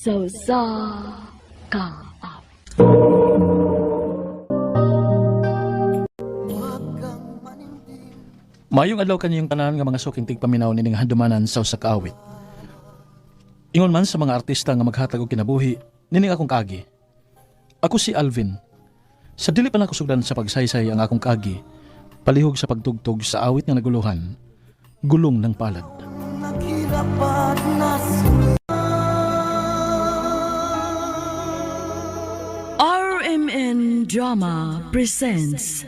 Sa usa ka awit. Maayong adlaw kaniyong tanan nga mga suking tigpaminaw nining handumanan sa usa ka awit. Ingon man sa mga artista nga maghatag og kinabuhi, nining akong kaagi. Ako si Alvin. Sa dili pa nako sugdan sa pagsaysay ang akong kaagi, palihog sa pagtugtog sa awit nga naguluhan, Gulong ng Palad. RMN Drama presents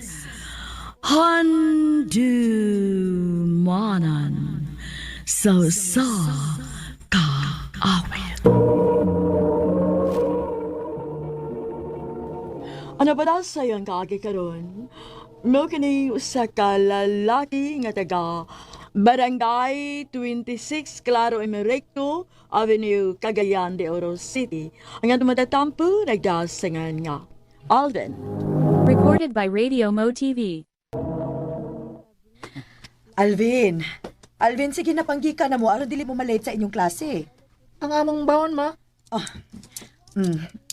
Handumanan sa usa ka awit. Ano ba daw sa'yo ang kaagi karon? Mo kini usa ka lalaki nga taga Barangay 26 Claro Emerecto Avenue, Cagayan de Oro City. Ang atong matatampo nagdasangan nga Alden. Recorded by Radio Mo TV. Alvin. Alvin, sige na panggika na mo aron dili mo malate sa inyong klase. Ang among baon, ma. Oh.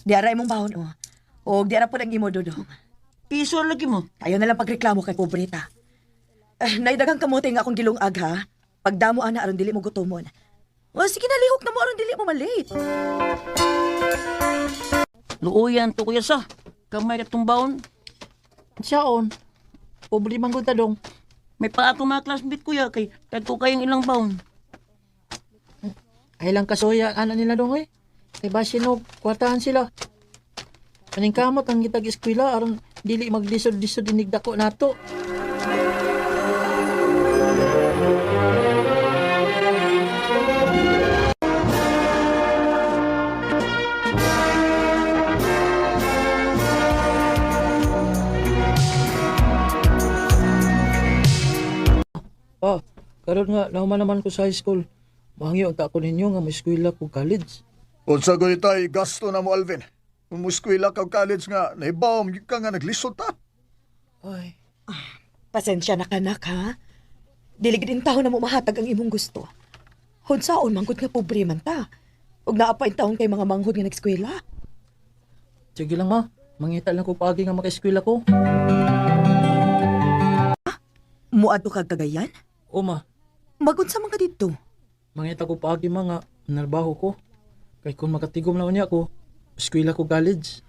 Di ara imong baon oh. Og di ara pud ang imo dudong. Piso lagi mo. Ayaw na lang pagreklamo kay pobreta. Eh, naidagang kamote nga akong gilungag ha. Pagdamo ana aron dili mo gutomon. O sige na lihok na mo aron dili mo malate. Luuyan to kuya sa. Kamay katong baon. Siyaon, pobre man gud ta dong. May pa ako mga classmate kuya kay tagko kayong ilang baon. Ay lang kasuya ana nila dong eh. Kay basin og kwartahan sila. Aning kamot ang gitag eskwela aron dili maglisod-lisod inig dako nato. Ah, karon nga nahuman naman ko sa high school. Mangyo ang ko ninyo nga moeskwela ko college. Unsa gud tay gasto na mo Alvin. Kung mueskwela ka og college nga nahibaw gyud ka nga naglisod ta. Ay, Pasensya na kanak ha. Dili gid taon na mo mahatag ang imong gusto. Hunsaon man gud nga pobre man ta. Ug naa pa taon kay mga manghod nga nagskwela. sige lang ma. Mangita lang ko paagi nga makaeskwela ko. Muadto kag Cagayan? O ma, Magunsa man ka didto? mangita ko paagi ma nga narbaho ko. Kay kung makatigom na unya ko, eskwela ko college.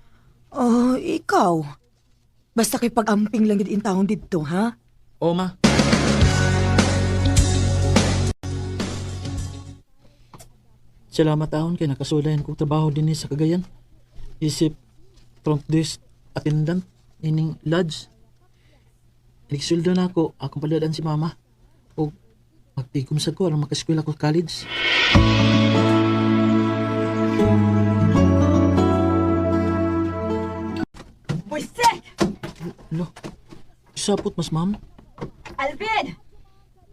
Oh, ikaw. Basta kay pag-amping lang gid taon didto, ha? O ma. Salamat ahon kay nakasulayan kong trabaho dinhi sa Cagayan. Isip front desk attendant ining lodge. Nagsuldo na ako, akong paladaan si mama. O magtigom sa ko aron makaeskwela ko college. Buisit! Lo, sapot mas ma'am. Alvin!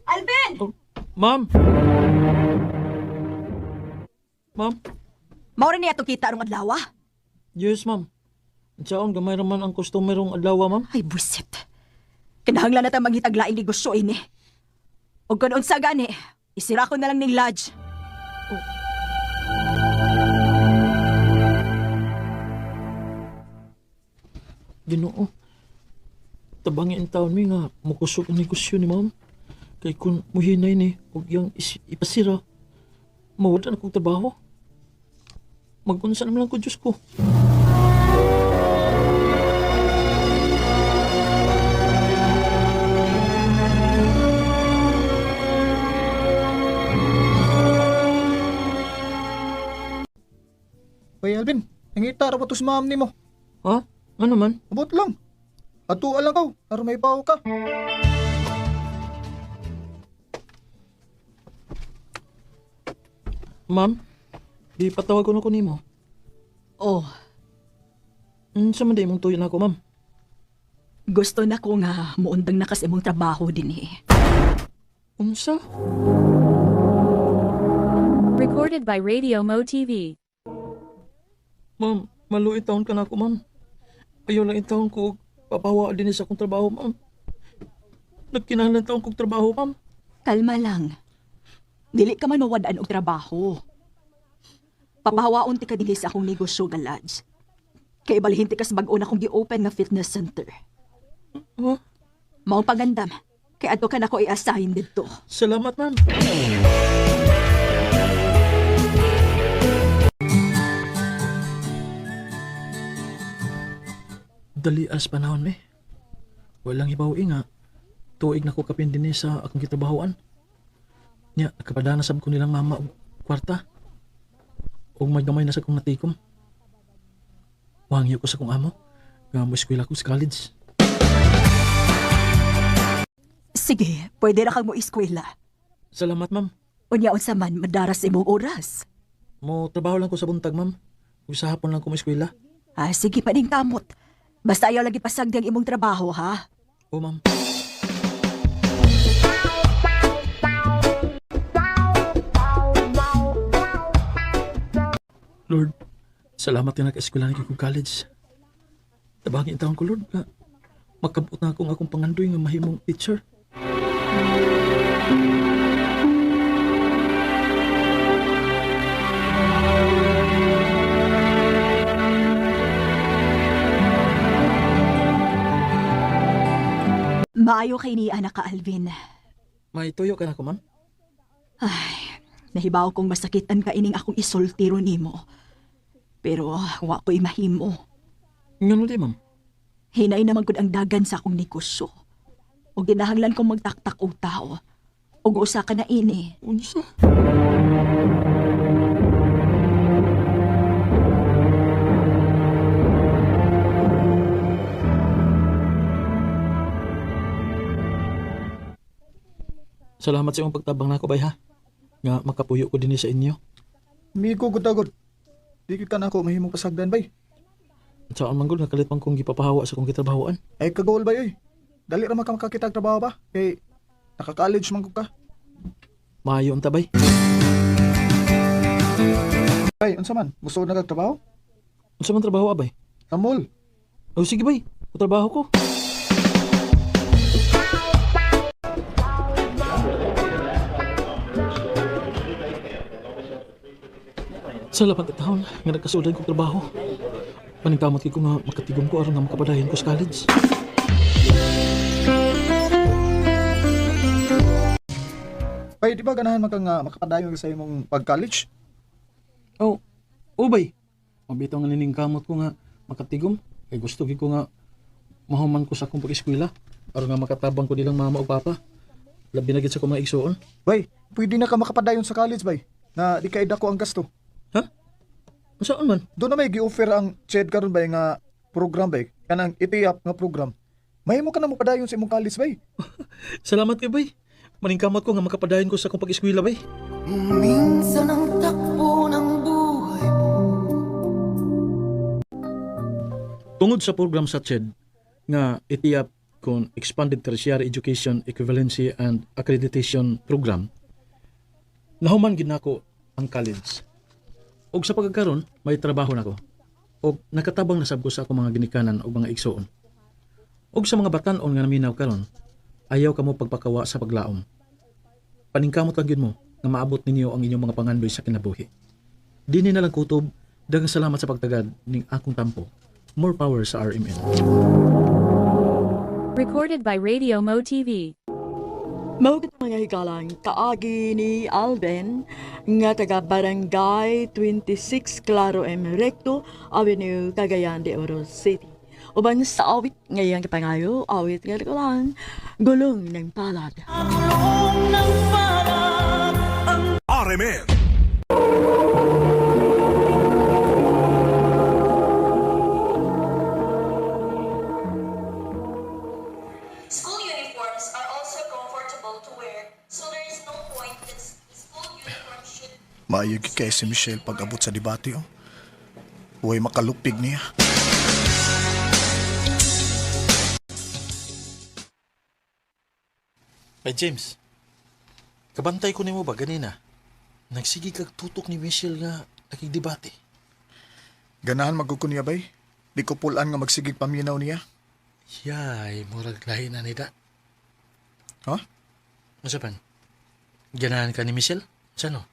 Alvin! Oh, ma'am! Ma'am? Maura niya itong kita arong adlaw, ah. Yes, ma'am. Saon, gamay raman ang customerong adlaw, ma'am. Ay, buisit. Kinahanglan na tayong mangitag laing negosyo ini. O kung unsa gani, isira ko na lang ning lodge. Ginoo. Tabangi ang taon mi nga mukusog ang negosyo ni ma'am. Kay kung muhinay ni og iyang ipasira, mawala na kong trabaho. Magunsa naman lang ko, Diyos ko. Hoy Alvin, nangita ra ba to si ma'am nimo? Ha? Ano man? Abot lang. Atua lang kaw, aron may bawo ka. Ma'am, di patawag ko na ko nimo. Oh, Unsa man di imong tuyo na ako, ma'am? gusto na ko nga muundang na kas imong trabaho din eh. Unsa? Recorded by Radio Mo TV. Ma'am, maluit taon ka na ako, ma'am. Ayaw lang taon ko og papawa din sa akong trabaho, ma'am. Nagkinahanglan taon kong trabaho, ma'am. Kalma lang. Dili ka man mawadaan og trabaho. Papahawaon ti ka dinhi sa akong negosyo nga lodge. Kay balhin ti kas bag-o na akong gi-open nga fitness center. Oh, Mao pagandam. Kay adto ka nako i-assign didto. salamat, ma'am. Dali as panahon eh. Walang hibaw nga. Tuig na ko kapin dinhi sa akong gitrabahoan. Nya, nakapadana sab ko nilang mama og kwarta. Og may gamay na sa kong natikom. Wangyo ko sa kong amo. Nga mo eskwela ko sa college. Sige, pwede ra kang mo eskwela. Salamat, ma'am. Unya unsa man madaras imong oras. Mo trabaho lang ko sa buntag, ma'am. Ug sa hapon lang ko mo eskwela. Ah, sige pa ning kamot. Basta ayaw lagi pasagdi ang imong trabaho, ha? O, ma'am. Lord, salamat nga nag-eskwela na kong college. Tabangin taon ko, Lord, nga makabot na akong akong pangandoy nga mahimong teacher. Maayo kay ni anak ka, Alvin. May tuyo ka na ko, ma'am? Ay, nahibaw kong masakitan ka ining akong isultiro nimo. Pero wa ko'y mahimo. Ngano di, ma'am? Hinay naman gud ang dagan sa akong negosyo. O ginahanglan kong magtaktak og tao. Og usa ka na ini. Unsa? Salamat sa imong pagtabang nako bay ha. Nga makapuyo ko dinhi sa inyo. Migo gud agod. Di gyud ka na ako mahimong pasagdan bay. Saan man gud nakalit man kong gipapahawa sa kong gitrabahoan. Ay kagol bay oy. Dali ra man ka makakita og trabaho ba? Kay naka-college man gud ka. Maayo unta bay. Bay, unsa man? Gusto na kag trabaho? Unsa man trabaho abay? Sa mall. O sige bay, o trabaho ko. Salamat at taon nga nagkasudan kong trabaho. Paningkamot kay ko nga makatigom ko aron nga makapadayon ko sa college. Bay, di ba ganahan man ka nga makapadayon sa imong pag-college? Oh, oh bay. Mabitaw nga niningkamot ko nga makatigom. Kay gusto gid ko nga mahuman ko sa akong pag-eskwela aron nga makatabang ko nilang mama ug papa. Labi na gid sa akong mga igsuon. Bay, pwede na ka makapadayon sa college bay. Na di kay dako ang gasto. Ha? Unsaon man? Doon na may gi-offer ang CHED karon bay nga program bay. Kanang itiap nga program. Mahimo ka na mopadayon sa imong college bay. Salamat kay bay. Maningkamot ko nga makapadayon ko sa akong pag-eskwela bay. Minsan ang takbo ng buhay mo. Tungod sa program sa CHED nga itiap kon Expanded Tertiary Education Equivalency and Accreditation Program, nahuman gid nako ang college. Og sa pagkakaron, may trabaho nako. Og nakatabang nasab ko sa akong mga ginikanan og mga igsuon. Og sa mga batan-on nga naminaw karon, ayaw kamo pagpakawa sa paglaom. Paningkamot lang gyud mo nga maabot ninyo ang inyong mga pangandoy sa kinabuhi. Dini na lang kutob, daghang salamat sa pagtagad ning akong tampo. More power sa RMN. Recorded by Radio Mo TV. Mao gid mga higalang kaagi ni Alvin nga taga Barangay 26 Claro M. Recto Avenue, Cagayan de Oro City. Uban sa awit ngayang kapangayo, awit nga lang, gulong ng palad. RMN. School uniforms are also comfortable to wear, so there is no point that the school uniform should Maayo gyud kay si Michelle pag-abot sa debate oh. Uy, makalupig niya. Ay James, kabantay ko nimo ba ganina? Nagsige kag tutok ni Michelle nga nakigdebate. Ganahan magud ko niya bay. Di ko pulan nga magsigig paminaw niya. Yay, murag lahi na nida. Ha? Unsa pan? Ganahan ka ni Michelle? Unsa no?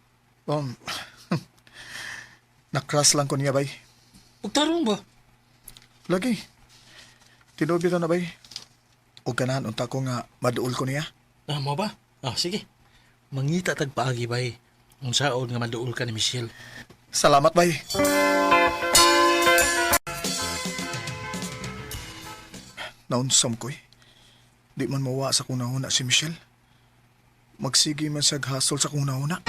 Na-crush lang ko niya, bay. Pagtarong ba? Lagi. Tinuod bitaw na, bay. O ganahan unta ko nga maduol ko niya. Ah, mo ba? Ah, sige. Mangita tag paagi bay. Unsaon nga maduol ka ni Michelle. Salamat, bay. Naunsam ko eh. Di man mawa sa kong nahuna si Michelle. Magsige man siya hasol sa kong nahuna.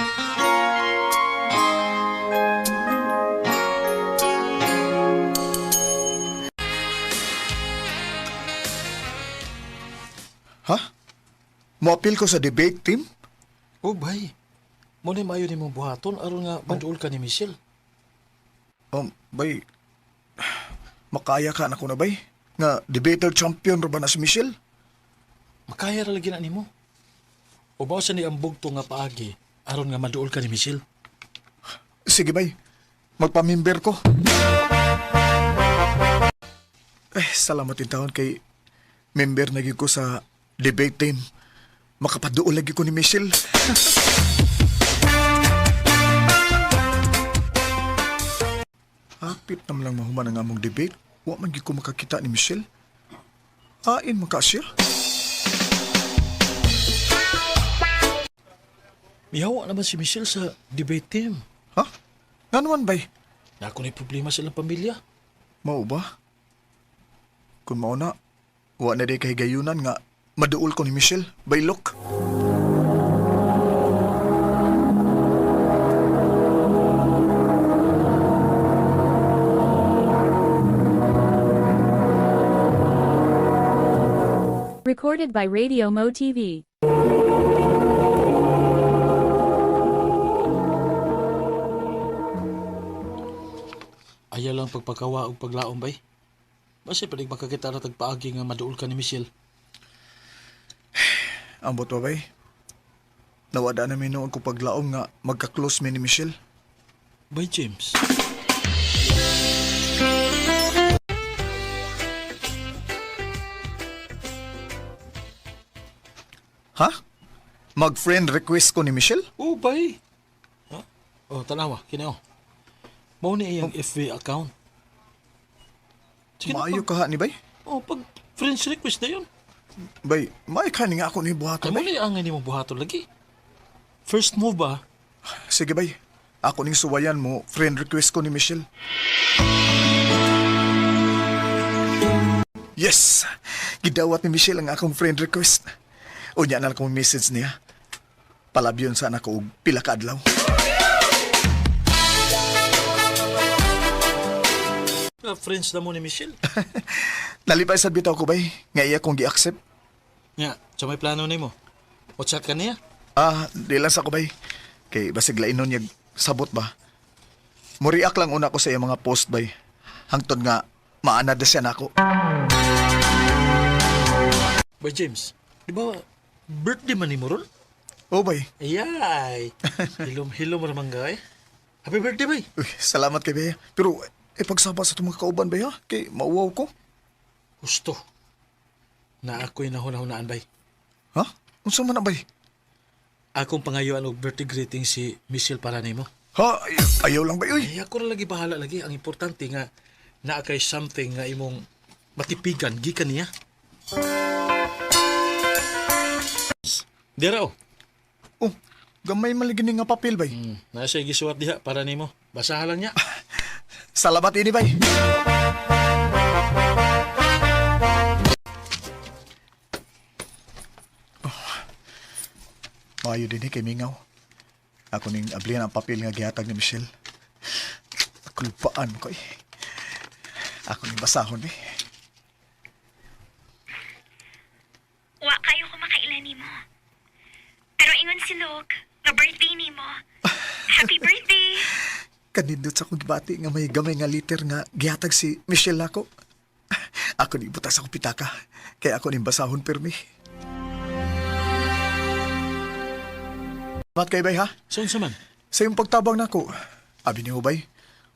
Ha? Moapil ko sa debate team? Oh, bay. Mo ni maayo nimong buhaton aron nga maduol ka ni Michelle. Bay, makaya ka na ko na, bay. Nga debater champion ra ba na si Michelle? Makaya ra lagi na nimo. Ubaw sa ni ang bugto nga paagi aron nga maduol ka ni Michelle. Sige, bay. Magpamimber ko. Eh, salamat din taon kay member na gyud ko sa debate team. Makapaduol lagi ko ni Michelle. Hapit naman lang mahuman ang among debate. Wa man gyud ko makakita ni Michelle. Ain man ka siya. Mihawa naman si Michelle sa debate team. Ha? Nga naman, bay? Na ako problema sa ilang pamilya. Mao ba? Kung mao na, wa na day kahigayunan nga maduol ko ni Michelle. Bay, look. Recorded by Radio Mo TV. Ayaw lang pagpakawa og paglaom bay. Basta panig makakita ra tag paagi nga maduol ka ni Michelle. Ambot ba, bay? Nawada na mi noon ko paglaom nga magka-close mi ni Michelle. Bay James. Ha? Mag-friend request ko ni Michelle? Oh, bay. Ha? Oh, tanawa, kini oh. Mao ni iyang FB account. Sige na, Maayo pag, ka ha ni bay? oh, pag friends request na yun. Bay, maayo ka ni nga ako ni buhaton Kay mo bay. ni angay nimo buhaton lagi. First move ba? Sige bay, ako ning suwayan mo, friend request ko ni Michelle. Yes! Gidawat ni Michelle ang akong friend request. Unya na lang akong message niya. Palabyon sana ko og pila ka adlaw. Ah, friends na mo ni Michelle. Nalipay sa bitaw ko bay, nga iya kong gi-accept. Nga, sa may plano nimo. WhatsApp ka niya. Ah, di lang sa ko bay. Kay basig lainon niya sabot ba. Muriak lang una ko sa iyang mga post bay. Hangtod nga maanad na siya nako. Bay James, di ba birthday man ni mo ron? Oh bay. Ayay. Hilom-hilom ra man gay. Happy birthday bay. Uy, salamat kay Bea. Pero eh, pagsaba sa itong mga kauban bay ha, kay mauwaw ko. Gusto. Na ako'y nahuna-hunaan bay. Ha? Unsa man na bay? Akong pangayuan og birthday greeting si Michelle para nimo. Ha? Ayaw lang bay uy. Ay, ako ra lagi bahala lagi. Ang importante nga naa kay something nga imong matipigan gikan niya. Dira oh. Oh, gamay man lagi ni nga papel bay. Naa siya gisuwat diha para nimo. Basahan lang niya. Salamat ini bay. Oh. Maayo din eh kay Mingaw. Ako ning ablihan ang papel nga gihatag ni Michelle. Kulpaan ko eh. Ako ning basahon eh. Wa kayo ko makaila nimo. Pero ingon si Luke, nga birthday nimo. Happy birthday! Kanindot sa akong gibati nga may gamay nga liter nga gihatag si Michelle nako. Ako ni butas akong pitaka. Kaya ako ning basahon pirmi. Mat kay bay ha? So unsa man? Sa iyong pagtabang nako, abi niyo bay,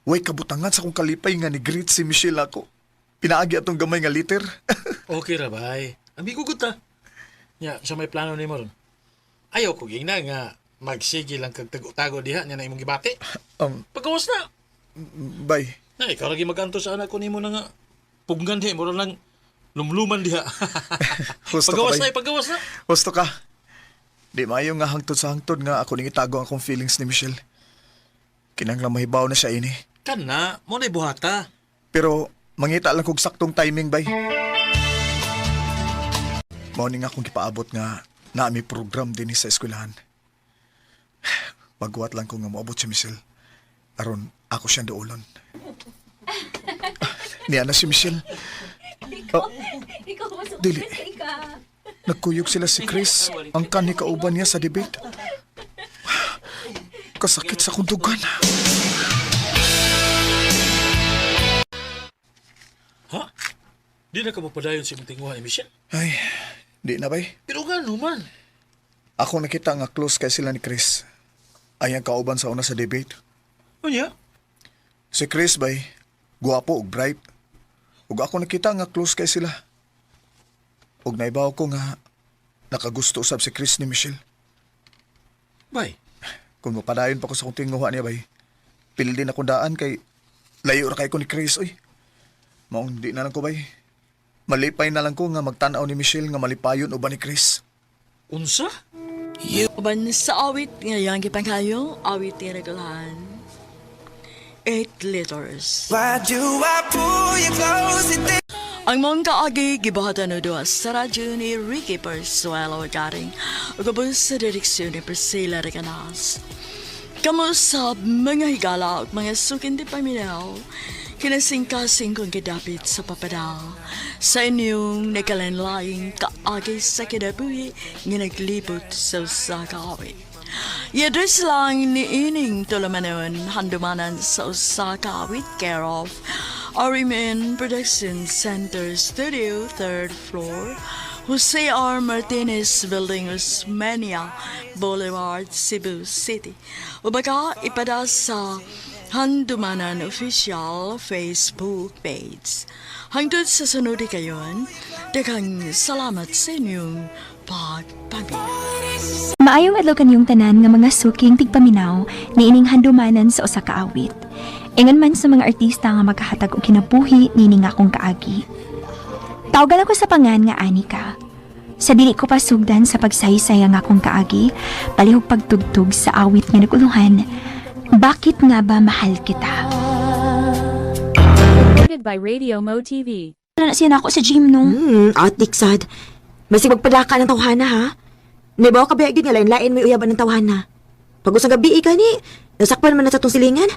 way kabutangan sa akong kalipay nga ni greet si Michelle ako. Pinaagi atong gamay nga liter. Okay ra bay. Amigo gud ta. Nya, sa may plano nimo ron. Ayaw ko gingna nga magsige lang kag tago-tago diha nya na imong gibati. Pagawas na. Bay. Na, ikaw lagi maganto sa anak ko nimo na nga. Pugnan diha, mura lang lumluman diha. Gusto ka, Pagawas bay. na, pagawas na. Gusto ka. Di maayo nga hangtod sa hangtod nga ako ning itago ang akong feelings ni Michelle. Kinanglang mahibaw na siya ini. Kana, mo na buhata. Pero mangita lang kog saktong timing bay. Mao ni nga akong gipaabot nga naami program dinhi sa eskwelahan. Magwat lang ko nga moabot si Michelle. Aron ako siyang duolon. Niya na si Michelle. Oh, dili. Nagkuyog sila si Chris, ang kani kauban niya sa debate. Kasakit sa kundugan. Ha? Di na ka mapadayon sa imong tinguha ni Michelle. Ay, di na bay. Pero nga man. Ako nakita nga close kay sila ni Chris. Ay ang kauban sa una sa debate. Unya? Si Chris bay, guwapo ug bright. Ug ako nakita nga close kay sila. Ug naibaw ko nga nakagusto usab si Chris ni Michelle. Bay, Kung mapadayon pa ko sa kong tinguha niya bay, pildi na kong daan kay layo ra kay ko ni Chris oy. Maong di na lang ko bay. Malipay na lang ko nga magtan-aw ni Michelle nga malipayon uban ni Chris. Unsa? Uban sa awit ngayang gipangkayo, awit ni Regulahan. 8 Letters. Why do I pull you close and think Ang mong kaagi gibuhatan o duha sa radyo ni Ricky Persuelo Garing ug ubos sa direksyon ni Priscilla Recanas. Kamo sa mga higala ug mga sukin di paminaw, kinasingkasing kong gidapit sa papadang sa inyong nakalanlaing kaagi sa kinabuhi nga naglibot sa usa ka awit. I-address lang ni ining tulumanon handumanan sa usa ka awit, care of Arimen Production Center Studio, third floor, Jose R. Martinez Building, Osmeña Boulevard, Cebu City. O baka ipada sa Handumanan Official Facebook page. Hangtod sa sunod kayon, daghang salamat sa inyong pagpamilya. Maayong adlaw kaniyong tanan nga mga suking tigpaminaw niining handumanan sa usa ka awit. Ingon man sa mga artista nga maghahatag og kinabuhi niini nga akong kaagi. Tawgan ako sa pangan nga Anika. Sa dili ko pasugdan sa pagsaysay ang akong kaagi, palihog pagtugtog sa awit nga naguluhan. Bakit nga ba mahal kita? Recorded by Radio Mo TV. Wala na siya na ako sa gym no. Atik sad. Masig magpadaka ng tawhana ha. Nabaw ka biya gyud nga lain-lain may uyaban ng tawhana. Pag usang gabi ka ni, nasakpan man na sa tong silingan.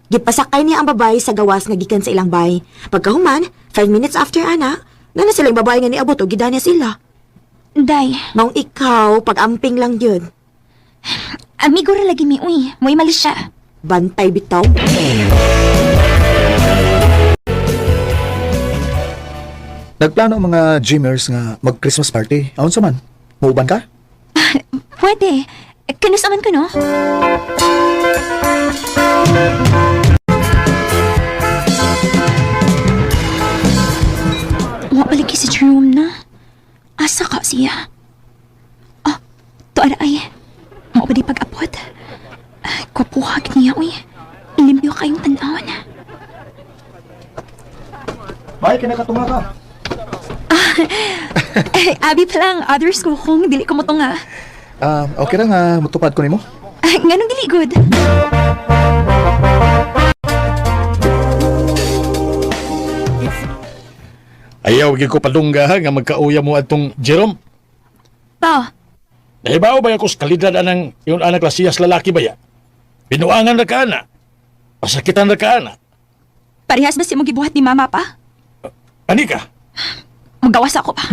Gipasakay niya ang babae sa gawas nga gikan sa ilang bay. Pagkahuman, 5 minutes after ana, na na sila yung babae nga niabot o gidanya sila. Day, Maong ikaw, pag-amping lang yun. Amigo ra lagi mi uy, mo'y mali siya. Bantay bitaw. Nagplano ang mga gymers nga mag-Christmas party. Aon sa man? Muuban ka? Pwede. Kanus man ko no? Wa balik si Jerome na. Asa ka siya? Oh, tuara ay. Mao ba di pag-apot? Ah, Kwapuhag niya, uy. Limpyo kayong tanawon. Bay, kinakatunga ka. Eh, abi pa lang, others ko kung dili ko mo nga. Ah, okay ra nga mutupad ko nimo. Ah, nganong dili good? Ayaw gyud ko padungga ha, nga magkauya mo atong Jerome. Pa, Nahibaw ba ako sa kalidad anang yung anak lasiyas lalaki ba ya? Binuangan ra ka ana. Pasakitan ra ka ana. Parehas ba si mong gibuhat ni mama pa? Ani ka? Magawas ako pa.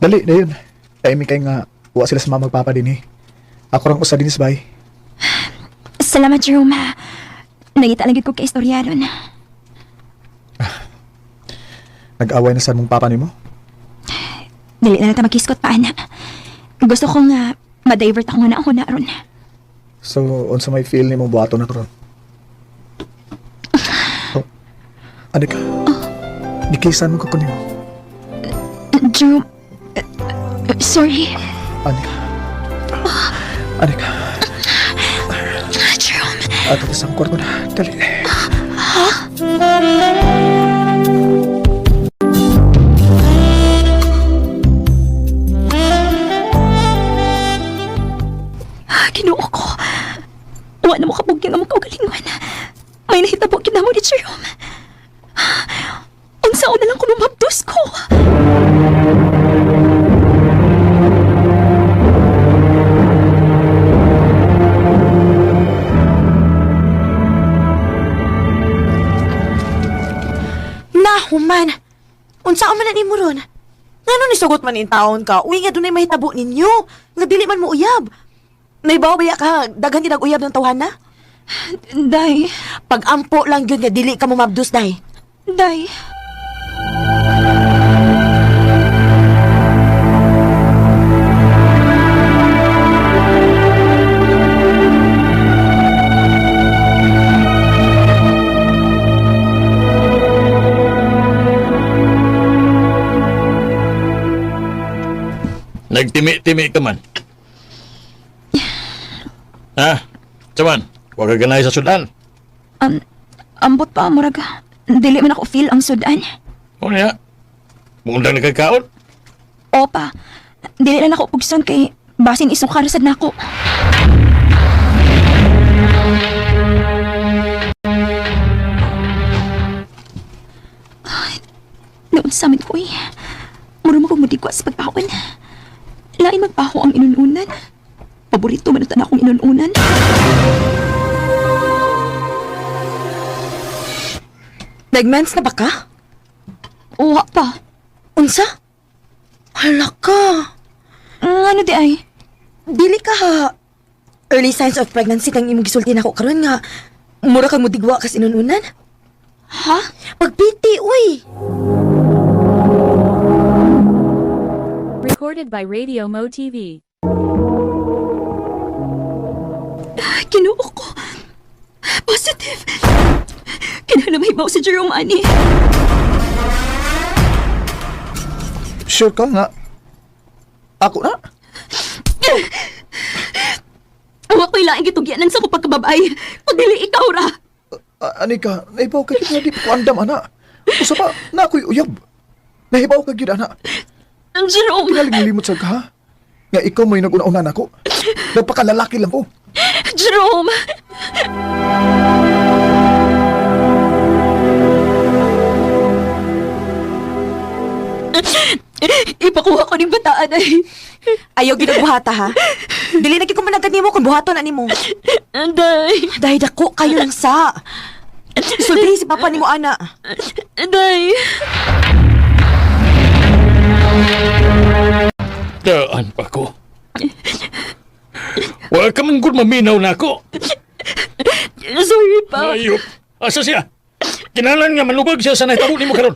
Dali, dayon. Timing kay nga wa sila sa mama magpapa din eh. Ako rang usa dinis bay. Salamat, Jerome, ha. Nangita lang gyud ko kay istorya ron. Nag-away na sa mong papa nimo. Dili na lang ta makiskot pa, anak. Gusto ko nga ma-divert ako nga na ako na ron. So, unsa may feel nimo buhaton na karon? Oh. Ani ka? Gikisan mo ko kunin. Jerome, sorry. Ani ka? Ani ka? Jerome. Ato ta sa kwarto na. Dali. Ginoo ko. Wa na mo kabugyan ang kaugalingon. May nahitabo gid namo ni Jerome. Unsa na lang ko mabdos ko. Nahuman! Unsa man na nimo ron? Ngano nisugot man in taon ka? Uy nga dunay mahitabo ninyo. Nga dili man mo uyab. Naibaw ba ya ka daghan gid ang uyab ng tawhana? Day, Pag-ampo lang gyud nga dili ka mo mabdus day. day. Nagtimi-timi ka man. Ha? Saman, huwag ka ganay sa sudan. Ambot pa murag dili man ako feel ang sudan. O niya? Mundang nagkakaon? Opa, dili na nako pugson kay basin isukar sad nako. Ay, Noon sa amin ko eh. Mura mo kong mudigwa sa pagpaon. Lain magpaho ang inununan. Paborito man ang akong inununan. Nagmens na ba ka? Uwa pa. Unsa? Hala ka. Ano di ay? Dili ka ha. Early signs of pregnancy kang imong gisulti nako karon nga mura kang mudigwa kas inununan. Ha? Pagpiti uy. Recorded by Radio Mo TV. Kinuo ko. Positive. Kinahanglan mahibaw si Jerome ani. Sure ka nga. Ako na? Wa ko'y laing gitugyanan sa ko pagkababay. Kung dili ikaw ra. Anika, naibaw ka gyud nga di pa ko andam ana. Usa pa, na ako'y uyab. Nahibaw ka gyud ana. Jerome. Tingaling limot sa ka ha? Nga ikaw may nag-una-una nako. Nagpakalalaki lang ko. Jerome. Ipakuha ko ning bataan ay. Ayaw gid og buhata ha. Dili na gid ko managad nimo kung buhaton na nimo. Anday. Dahil dako kayo lang sa. Sulti si papa nimo ana. Anday. Daan pa ko. Huwag ka man gud maminaw na ako. Sorry pa. Ayop. Asa siya? Kinalan nga manubag siya sa nahitabo nimo karon.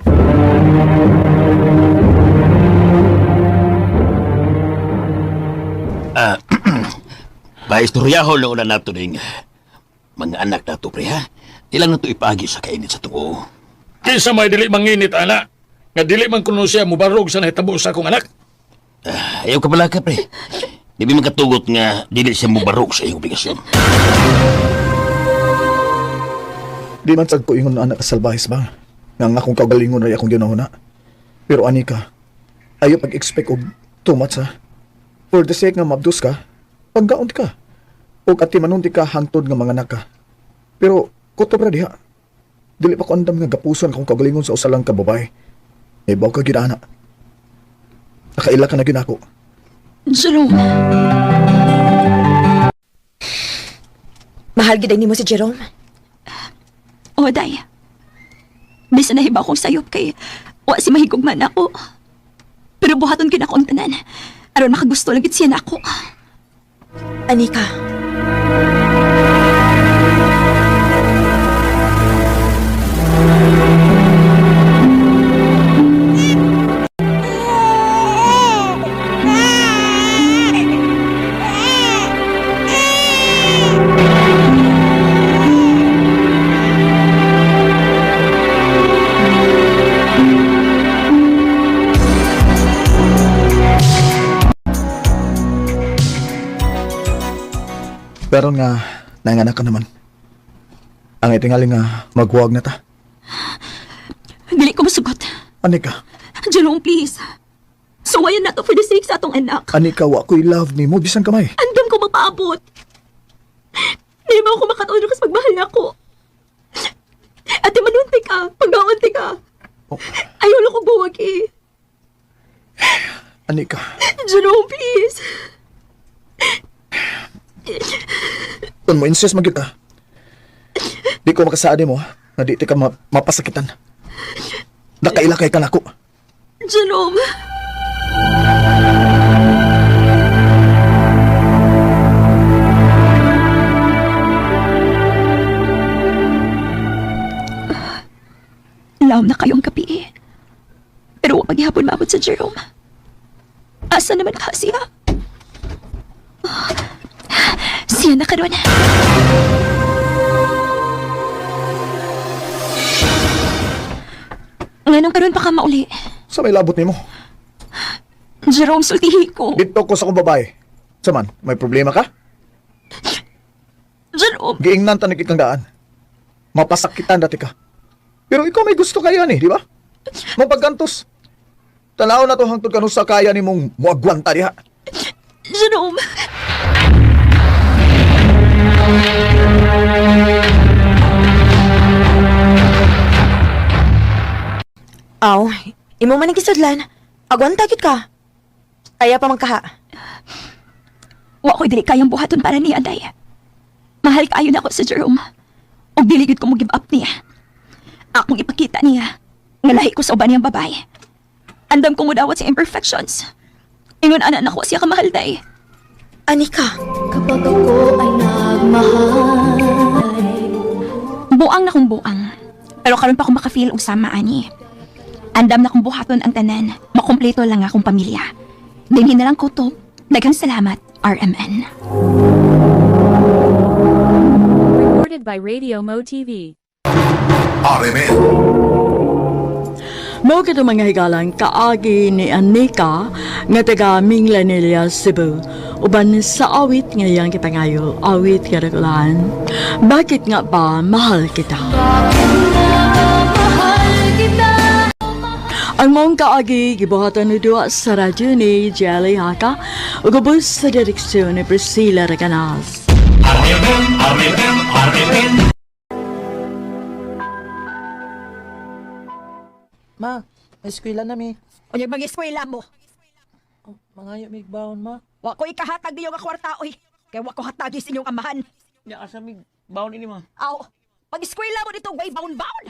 Paistoryahon lang una nato ning mga anak nato pre ha. Di lang nato ipaagi sa kainit sa tuo. Kinsa may dili manginit ana. Nga dili man kuno siya mubarog sa nahitabo sa akong anak. Ayaw ka pala ka pre. Di ba makatugot nga dili siya mubarog sa iyong obligasyon. Di man sad ko ingon na anak salbahis ba? Nga ang akong kaugalingon ay akong ginahuna. Pero anika, ayaw pag-expect og too much ha. For the sake nga mabdus ka, paggaon ka. Og atimanon di ka hangtod nga mga ka. Pero kutob ra diha. Dili pa ko andam nga gapuson akong kaugalingon sa usa lang ka babae. Ibaw ka gyud ana. Nakaila ka na gyud ako. Jerome. Mahal gid ay nimo si Jerome. O, day. Bisan nahiba akong sayop kay wa si mahigugman ako. Pero buhaton gid ako ang tanan. Aron makagusto lang gid siya nako. Anika. Pero nga, nanganak ka naman. Ang itingali nga maghuwag na ta. Dili ko masugot. Anika, Jerome, please. Suwayan na to for the sake sa atong anak. Anika, wa ko'y love nimo bisan kamay. Andam ko magpaabot. Di ba ako makatulog kas pagmahal na ako? Ate, manunti ka. Pagkaunti ka. Oh. Ayaw lang kong buwag eh. Anika, Jerome, please. tun mo insist magyud ka. Di ko makasaad mo nga di ti ka mapasakitan. Nakaila kay kanako. Jerome. Laom na kayong kapi eh. Pero wag paghihapon maabot sa Jerome. Asa naman ka siya? Siya na karon. Nganong karon pa ka mauli? Sa may labot nimo. Jerome, sultihi ko. Dito ko sa kong babae. Saman, may problema ka? Jerome, Giingnan ta kang daan. Mapasakitan dati ka. Pero ikaw may gusto kaya ni, di ba? Mapaggantos. Tanaw na to hangtod kanusa kaya nimong muagwanta diha. Jerome. Aw, imo man ang gisudlan. Agwanta gid ka. Kaya pa man kaha. Wa ko'y dili kayang buhaton para niya, Day. Mahal kaayo na ako sa Jerome. Ug dili gyud ko mo give up niya. Akong ipakita niya nga lahi ko sa uban niyang babae. Andam ko mudawat sa imperfections. Ingon ana nako siya kamahal, Day. Anika, Kapag ako ay nagmahal. Buang na kong buang. Pero karon pa ko makafeel og sama ani. Andam na kong buhaton ang tanan. Makumpleto lang akong pamilya. Dinhi na lang ko to. Daghang salamat, RMN. Recorded by Radio Mo TV. RMN. Mao kato mga higalan kaagi ni Anika nga taga Minglanilla, Cebu. Uban sa awit nga iyang gipangayo, awit nga dakulaan. Bakit nga ba mahal kita? Ang mong kaagi gibuhatan ni duwa sa radyo ni Jelly Haka ug ubos sa direksyon ni Priscilla Recanas. RMN, RMN, RMN. Ma, may eskwela na mi. Unya mag-eskwela mo. Oh, mangayo mig baon ma. Wa ko ikahatag niyo nga kwarta oy. Kay wa ko hatagi sa inyong amahan. Nya asa mig baon ini ma. Aw, pag-eskwela mo dito way baon-baon.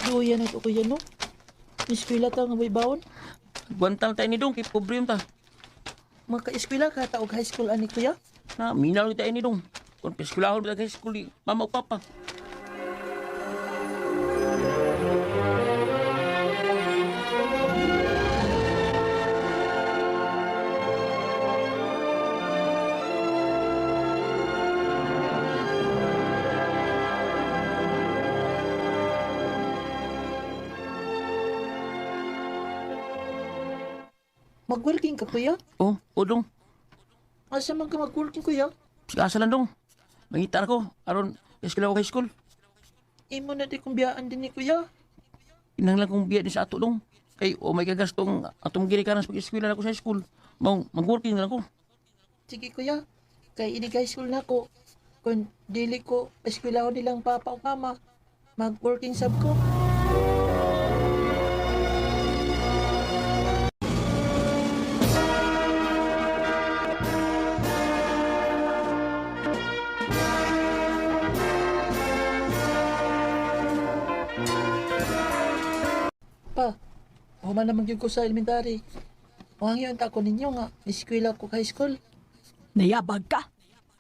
Duya na ito kuya no. May eskwela ta nga may baon. Gwantal tayo ni dong kay pobre ta. Maka-eskwela ka ta og high school ani kuya. Na minal tayo ni dong. Kung peskulahon ta high school di mama ug papa. Mag-working ka kuya? Oh, o dong. Asa man ka mag-working kuya? Sige asa lang dong. Mangita na ko aron eskwela ko high school. Imo na di kong biyaan din ni kuya. Kinahanglan kong biya ni sa ato dong. Kay o may gagastong atong ginikanan sa pag-eskwela na ko sa high school. Mao mag-working na lang ko. Sige kuya, kay ini high school na ko. Kung dili ko eskwela ko nilang papa o mama, mag-working sab ko. Pa, human naman gyud ko sa elementary. Wangyo ang tako ninyo nga, eskwela ko high school. Nayabag ka.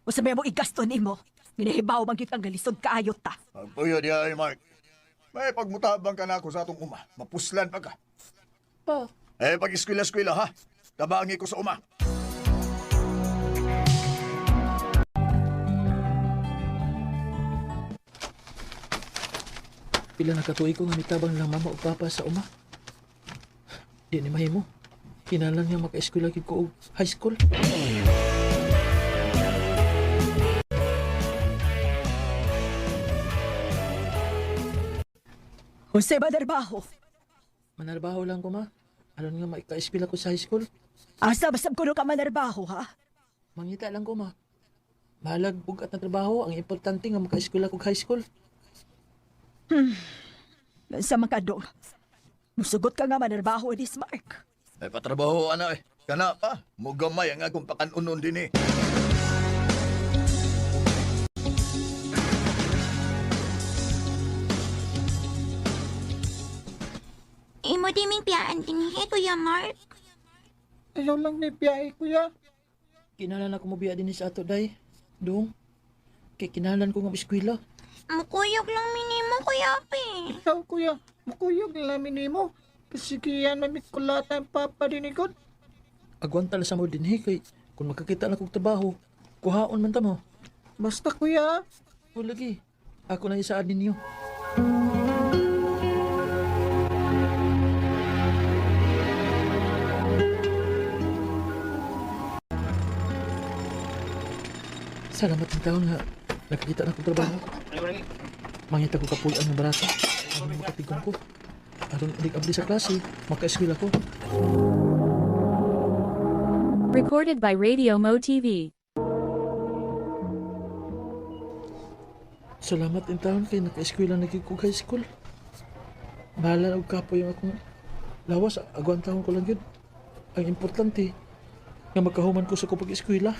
Usa may mo igasto nimo. Ginahibaw man gyud kang galisod kaayo ta. Pagpuyo diya ay Mark. May pagmutabang ka na ako sa atong uma. Mapuslan pa ka. Pa, Eh, pag eskwela-eskwela ha. Tabangi ko sa uma. Pila na katuig ko nga mitabang lang mama o papa sa uma. Di ni mahimo. Kinahanglan nga maka-eskwela gyud ko og high school. Jose Badarbaho. Manarbaho lang ko, ma. Aron nga maka-eskwela ko sa high school. Asa basab kuno ka manarbaho ha? Mangita lang ko, ma. Bahalag bugat na trabaho. Ang importante nga maka-eskwela ko og high school. Sa makadong. Musugot ka nga manarbaho ni Mark. Ay patrabaho ana eh. Kana pa, mugamay ang akong pakanunon din eh. Imo di ming piyaan dinhi, Kuya Mark. Ayaw lang ni biyahe, kuya. Kinahanglan ako mobiya din sa ato, day. Dong. Kay kinahanglan ko nga eskwela. Mukuyog lang minimo, Kuya Ape. Ikaw, kuya, mukuyog na namin nimo. Kasi kiyan mamikulata ang papa dinikod. Agwanta lang sa mo dinhi kay kung makakita na kog trabaho, kuhaon man ta mo. Basta, kuya. O lagi, ako na isaad ninyo. Salamat ng taon nga nakakita na kong trabaho. Mangita ko kapuy-an ng barata. Aron makatigom ko. Aron inig abli sa klase, maka-eskwela ko. Recorded by Radio Mo TV. Salamat in taon kay naka-eskwela na gyud ko high school. Bahala og kapoy ang akong lawas, agwantahon ko lang gyud. Ang importante nga magkahuman ko sa akong pag-eskwela.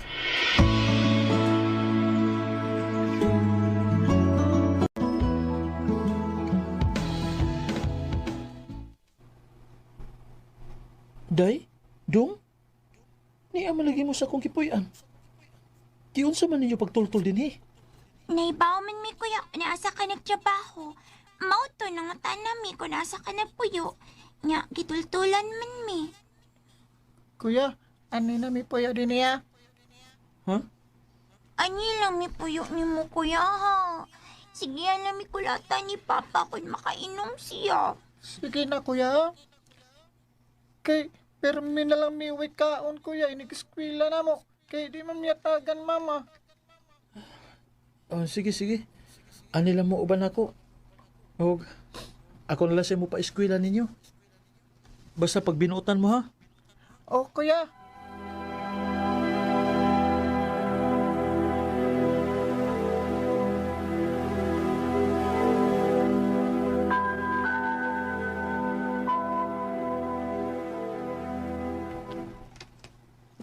Day, dong, niya malagi mo sa akong kipuy-an. Giunsa man ninyo pagtultol dinhi? Naibaw man mi, Kuya, naasa ka nagtrabaho. Mao to nangutana mi kung asa ka nagpuyo. Nya, gitultulan man mi. Kuya, ano na mi puyo din niya? Huh? Ani lang mi puyo ni mo, Kuya, ha? Sige, alam mi kulata ni Papa kung makainom siya. Sige na, kuya. Kay, pero mi na lang mi uwi kaon, kuya. Inig-eskwela na mo. Kay, di man miyatagan, mama. Oh, sige, sige. Ani lang mo uban ako. Og ako na lang sa mo pa eskwela ninyo. Basta pag binuotan mo ha. O, kuya.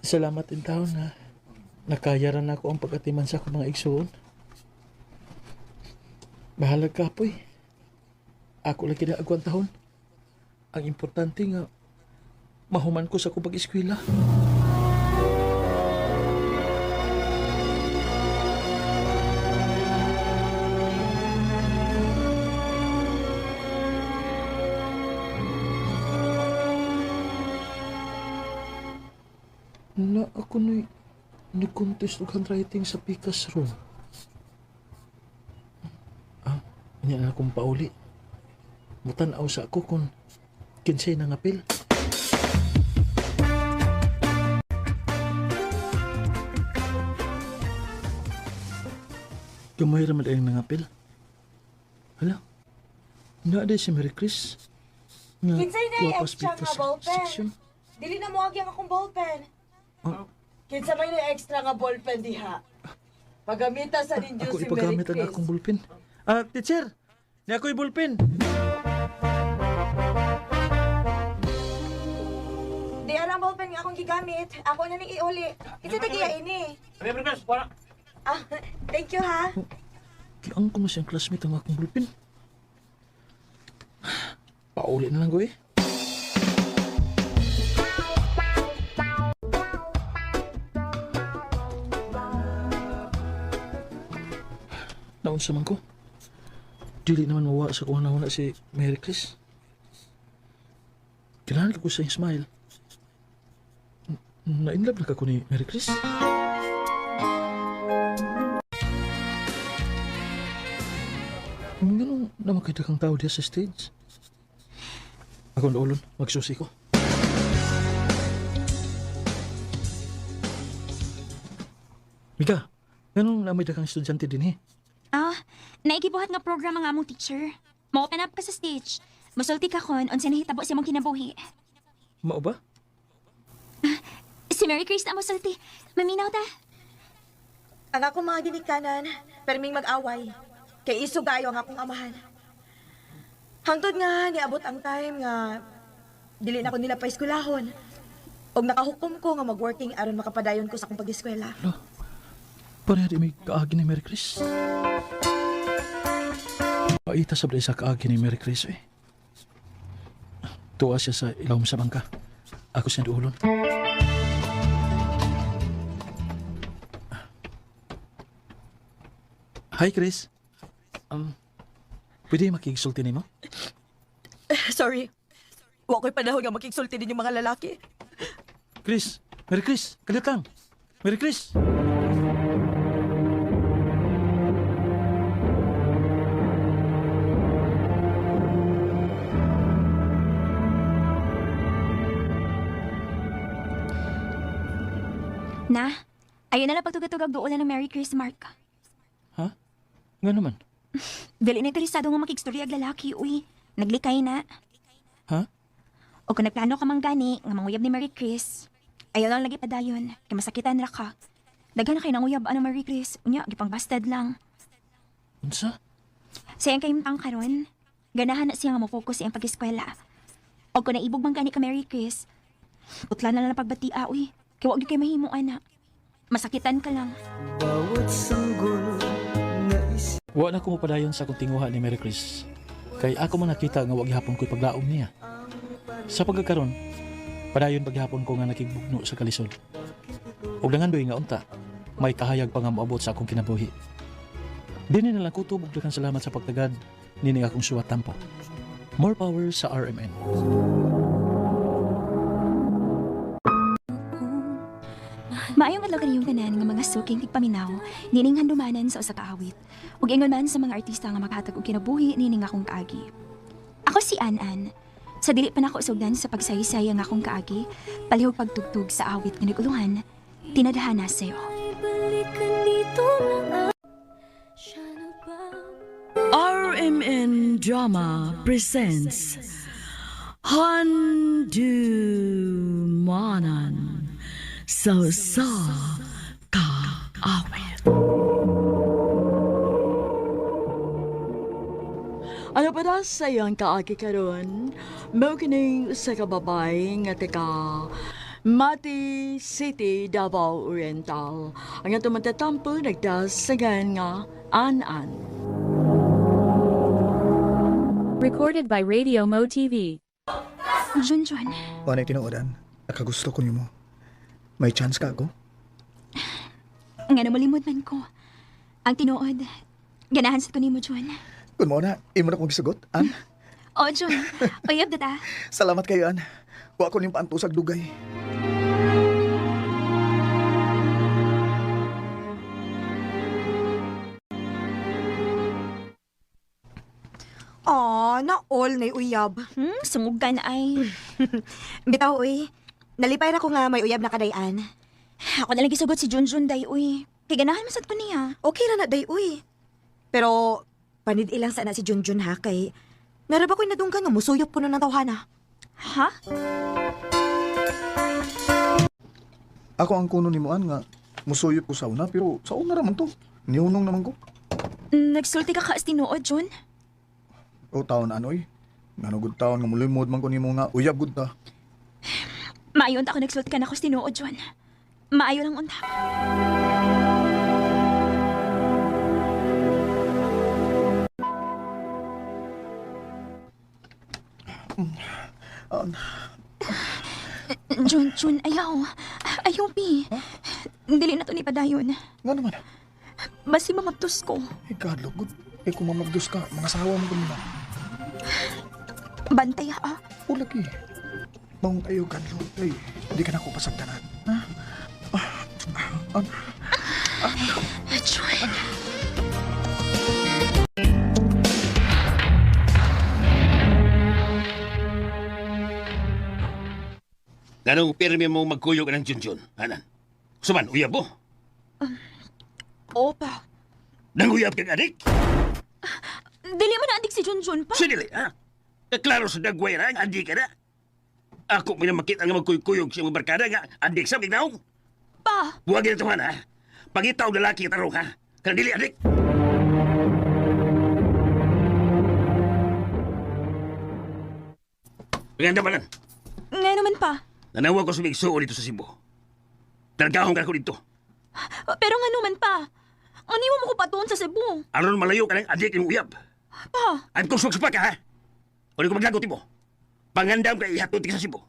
Salamat in taon na nakayaran ako ang pag-atiman sa akong mga igsoon. Bahalag ka poy. Ako lang kinaagwan tahon. Ang importante nga mahuman ko sa akong pag-eskwela. Na ako na'y nag-contest og handwriting sa Pikas room. Ah, niya na akong pauli. Mutanaw sa ako kung kinsay nangapil. Gamay ra man ang nangapil. Hala, naa si Mary Chris. Nga Kinsay na kuha pas extra nga Pikas ballpen? section. Dili na mo ang akong ballpen. Ah. Kinsa may na extra nga ballpen diha? Pagamita sa ninyo Ako si Mary ipagamit ang Chris. akong bullpen. Ah, teacher! Ni ako'y bullpen. Di arang ballpen nga akong gigamit. Ako na ning iuli. Kinsa tagiya ini? Ah, thank you ha. Kiang ko mo siyang classmate ang akong bullpen. Pauli na lang ko eh. Naunsa man ko. Dili naman mawa sa kung nauna si Mary Chris. Kailangan ko sa iyang smile. Na-inlove na ka ko ni Mary Chris. Ganun na makita kang tao diya sa stage. Ako ang ulon, magsusi ko. Mika, nganong na may daghang estudyante din eh? Ah, naigibuhat nga program ang among teacher. Mo-open up ka sa stage. Musulti ka kon unsa nahitabo sa imong kinabuhi. Mao ba? Si Mary Chris na musulti. Maminaw ta. Ang akong mga ginikanan, perming mag-away. Kay isog ayo ang akong amahan. Hangtod nga niabot ang time nga dili na ko nila paeskwelahon. Og nakahukom ko nga mag-working aron makapadayon ko sa akong pag-eskwela. Pareha di may kaagi ni Mary Chris. Paita sa sa kaagi ni Mary Chris eh. Tuwa siya sa ilawom sa bangka. Ako siya duulon. Hi, Chris. Pwede makigsulti nimo? Sorry. Wa ko'y panahon nga makigsulti din yung mga lalaki. Chris, Mary Chris, kalit lang. Mary Chris. Na, ayun na lang pagtugatugag duolan ng Mary Chris, Mark. Ha? Nga naman. Dili na interesado nga makigstorya og lalaki, uy. Naglikay na. Ha? O kung nagplano ka man gani, nga manguyab ni Mary Chris, ayaw lang lagi padayon, kay masakitan ra ka. Daghan na kay nanguyab ano Mary Chris, unya gipang busted lang. Unsa? Sayang kayong tang karon. Ganahan na siya nga mo-focus sa iyang pag-eskwela. O kung naibog man gani ka Mary Chris, putla na lang ang pagbatia, uy. Kay wa gyud kay mahimo ana. Masakitan ka lang. Wa na ko mopadayon sa akong tinguha ni Mary Chris. Kay ako man nakita nga wa gihapon ko'y paglaom niya. Sa pagkakaron, padayon paghapon ko nga nakigbugno sa kalisod. Ug nangandoy nga unta, may kahayag pa nga moabot sa akong kinabuhi. Dini na lang kutob ug daghang salamat sa pagtagad nini akong suwat tampo. More power sa RMN. Maayong adlaw kaniyong tanan nga mga suking tigpaminaw, nining handumanan sa usa ka awit. Ug ingon man sa mga artista nga makahatag og kinabuhi nining akong kaagi. Ako si An-An. Sa dili pa nako sugdan sa pagsaysay ang akong kaagi, palihog pagtugtog sa awit nga naguluhan, tinadhana sayo. RMN Drama presents Handumanan sa sa kaawit. Ano pa na sa iyong kaagi karon? Mao kining sa kababay nga taga Mati City, Davao Oriental. Ang atong matatampo nagdasagan nga an-an. Recorded by Radio Mo TV. Junjun, Wanay tinuodan, nakagusto ko nimo. May chance ka ako? nga namulimod man ko. Ang tinuod, ganahan sa ko nimo, Jun. Kun mo na, imo na kong gisugot, An. O, Jun, uyab na ta. Salamat kayo, An. Wa ko ning paantusag dugay. Aw, na all na uyab. Sumugan ay. Bitaw uy. Nalipay ra ko nga may uyab na kadayan. Ako na lang gisugot si Junjun day, uy. Kay ganahan man sad ko niya. Okay ra na day uy. Pero panid ilang sana si Junjun ha kay naraba ko'y nadunggan nga musuyop kuno ng tawhana. Ha? Ako ang kuno nimo An nga musuyop ko sa una pero sa una ra man to. Nihunong naman ko. Nagsulti ka ka as tinuod, Jun. O taon anoy. Ngano gud taon nga mulimod man ko nimo nga uyab gud ta. Maayo unta ako nagsulti ka na ako sa tinuod, Jun. Maayo lang unta. An, Jun, Jun, ayaw. Ayaw, Pi. Dili na to ni padayon. nga naman. Basi mamabtos ko. Eh God, gud. Eh kung mamabdos ka, mga sawa mo kanina. Bantay, ha? O lagi. Maong ayo kadlo. Ay, di ka na ko pasagdanan. Ha? Ah, ah, an, Jun. Ganong pirmi mo magkuyog ng Junjun, anan. Suman, uyab mo. Opa. Nanguyab kang adik? Dili man na adik si Junjun pa. Sinili, ha? Kaklaro sa dagway ra, ang adik ka na. Ako may makita nga magkuykuyog sa mga barkada nga adik sa bignaong. Pa. Buwagin ito, ha? Pangita og lalaki tarong, ha? Kanang dili adik. Maganda ba lang? Nga naman pa. Nanawag ko sa migsuo dito sa Cebu. Targahong ka ko dito. Pero nga naman pa. Ano mo ko patuon sa Cebu? Aron malayo ka ng adik ng uyab. Pa. Ang kusog sa ka, ha? O di ko maglagot mo. Pangandam ka ihatod ka sa Cebu.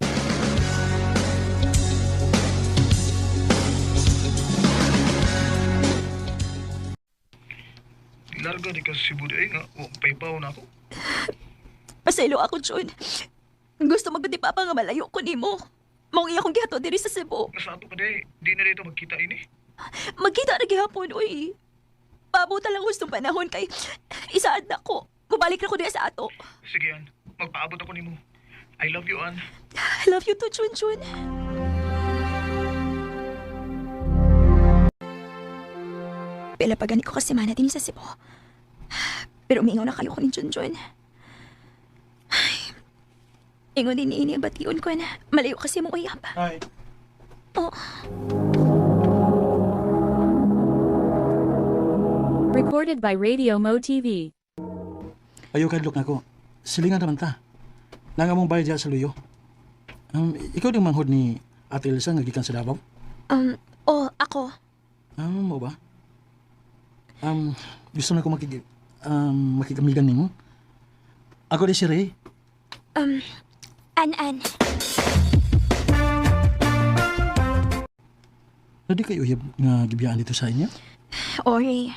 Larga di ka sa Cebu di ay nga, wa paypaw na ako. Pasaylo ako, Jun. Gusto magdi papa nga malayo ko nimo. Maong iya akong gihatod diri sa Cebu. Nga sa ato pa di, di na dito magkita ini. Magkita na gihapon, uy. Pabuta lang gustong panahon kay isaad na ko. Mubalik na ko diya sa ato. Sige An, magpaabot ako nimo. I love you An. I love you too, Jun Jun. Pila pa gani ko kasi mana din sa Cebu. Pero umingaw na kayo ko ni Jun Jun. Ay, ingon din ini ang bation ko na malayo kasi mong uyab. Hi. Oh. Recorded by Radio Mo TV. Ayaw kadlok na ko. Silingan naman ta. Nanga mong bayad diya sa luyo. Ikaw ding manghod ni Ate Elsa nga gikan sa Davao? Oh, ako. Mo ba? Gusto na ko makigamigan nimo. Ako di si Ray. An-an. Pwede kayo uyab nga gibiyaan dito sa inyo? Ori.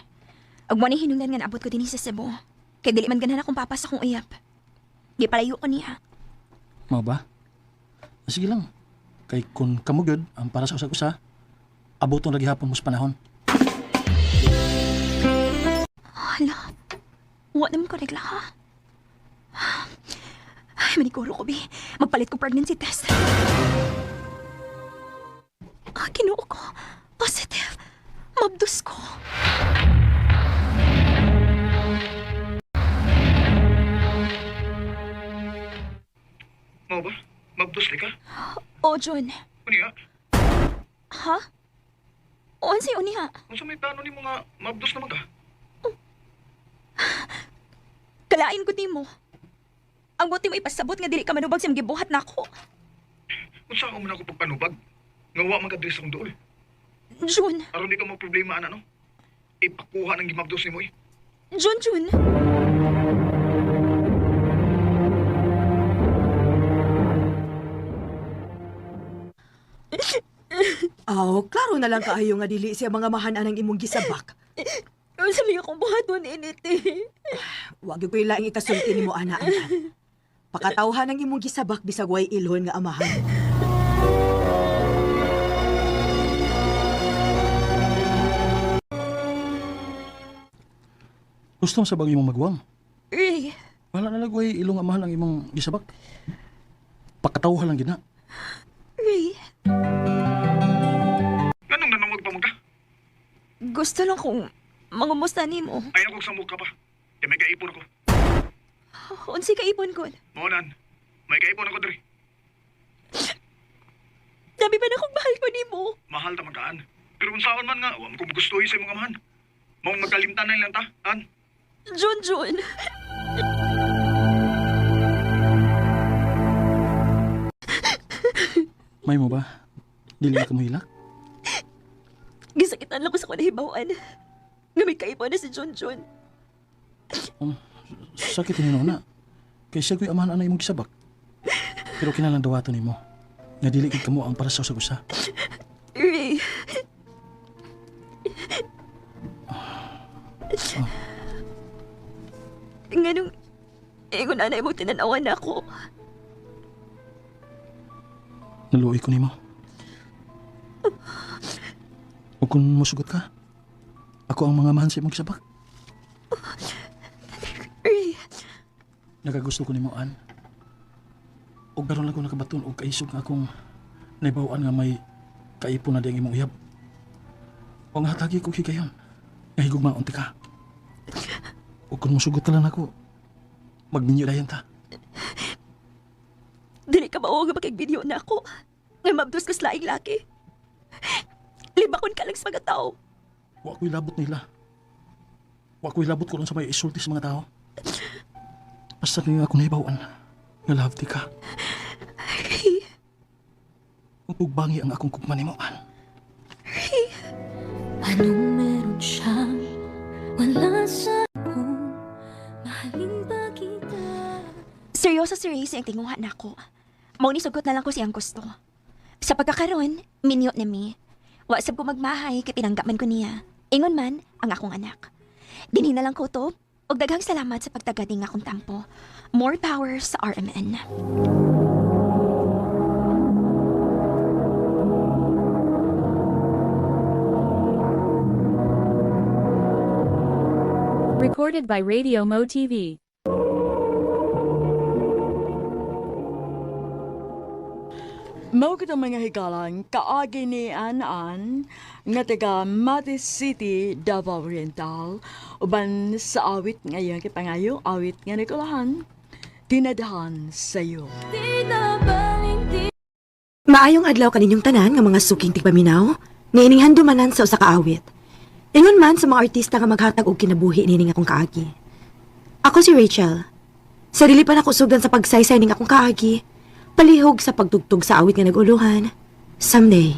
Ug mo ni hinungdan nga naabot ko dinhi sa Cebu. Kay dili man ganahan akong papa sa akong uyab. Di palayo ko niya. Mao ba? Sige lang. Kay kung kamugod ang para sa usag-usa, aboton lagi hapon mo sa panahon. Hala. Wa naman ko regla ha. Ay, maniguro ko, bi. Magpalit ko pregnancy test. Ah, Ginoo ko. Positive. Mabdus ko. Mao ba? Mabdus ka? Oh, Jun. Unya, Ha? O, unsay unya? unsa may plano nimo nga mabdus naman ka? Kalain ko nimo. Ang buti mo ipasabot nga dili ka manubag sa imong gibuhat nako. Unsa ako man ako pagpanubag? Nga wa man ka diri sa akong duol. Jun. Aron di ka mo problema ana no. Ipakuha ng gimabdos nimo eh. Jun, Jun. Aw, klaro na lang kaayo nga dili siya mga mahan ang imong gisabak. Unsa may akong buhaton init eh. Wag gyud ko'y laing ikasulti nimo ana ana. Pakatawhan ang imong gisabak bisag way ilhon nga amahan. Gusto mo sa bagay imong magwang. Ray, Wala na lagway ilong amahan ang imong gisabak. Pakatawhan lang gina. Ray. Nganong nanawag pa man ka? Gusto lang kong mangumusta nimo. Ayaw kong samok ka pa. Kay may kaipon ako. Unsay kaipon ko? Mao nan. May kaipon ako diri. Dami ba na kong mahal ko nimo? Mahal ta man kaan. Pero unsaon man nga, wa man ko gustuhi sa imong amahan. Maong magkalimtan na lang ta, an. Jun, Jun. May mo ba? Dili na ka mohilak? Gisakitan lang ko sa kanahibawan. Nga may kaipon na si Jun Jun. Sakit ni na. Kay siya ko'y amahan ana imong gisabak. Pero kinalang dawaton nimo. Nga dili gid kamo ang para sa usag-usa. Ray. Nganong ingon anay mo tinanawan na ako. Naluoy ko nimo. O kung musugot ka, ako ang mga amahan sa imong gisabak. Ray, Nakagusto ko nimo an. Og karon lang ko nakabaton og kaisog nga akong naibawaan nga may kaipon na di ang imong uyab. O nga hatagi ko higayon. Nga higugmaon ti ka. Ug kung musugot na lang ako, magminyo dayon ta. Dili ka mao nga makigbidyo na ako. Nga mabdos ko sa laing laki. Libakon ka lang sa mga tao. Wa ko'y labot nila. Wa ko'y labot ko sa may isulti sa mga tao. Basta nga ako naibawan, nga love ti ka. Kung tugbangi ang akong kugma nimo, an. Anong meron siya? Wala sa ako. Mahalin ba kita? Seryoso si Ray sa iyang tinguha na ako. Mao ni sugot na lang ko siyang gusto. Sa pagkakaroon, minyo na mi. Wa sab ko magmahay kay pinangga man ko niya. Ingon man ang akong anak. Dinhi na lang ko to. Og daghang salamat sa pagtagad ning akong tampo. More power sa RMN. Recorded by Radio Mo TV. Mao kitang mga higalan, kaagi ni An-An, nga taga Mati City, Davao Oriental, uban sa awit ngayon kay pangayo, awit nga nikulahan, tinadahan sa'yo. Maayong adlaw kaninyong tanan nga mga suking tigpaminaw, niining handumanan sa usa ka awit. Ingon man sa mga artista nga maghatag og kinabuhi nining akong kaagi. Ako si Rachel. Sarili pa nako sugdan sa pagsaysay ning akong kaagi, palihog sa pagtugtog sa awit nga naguluhan. Someday.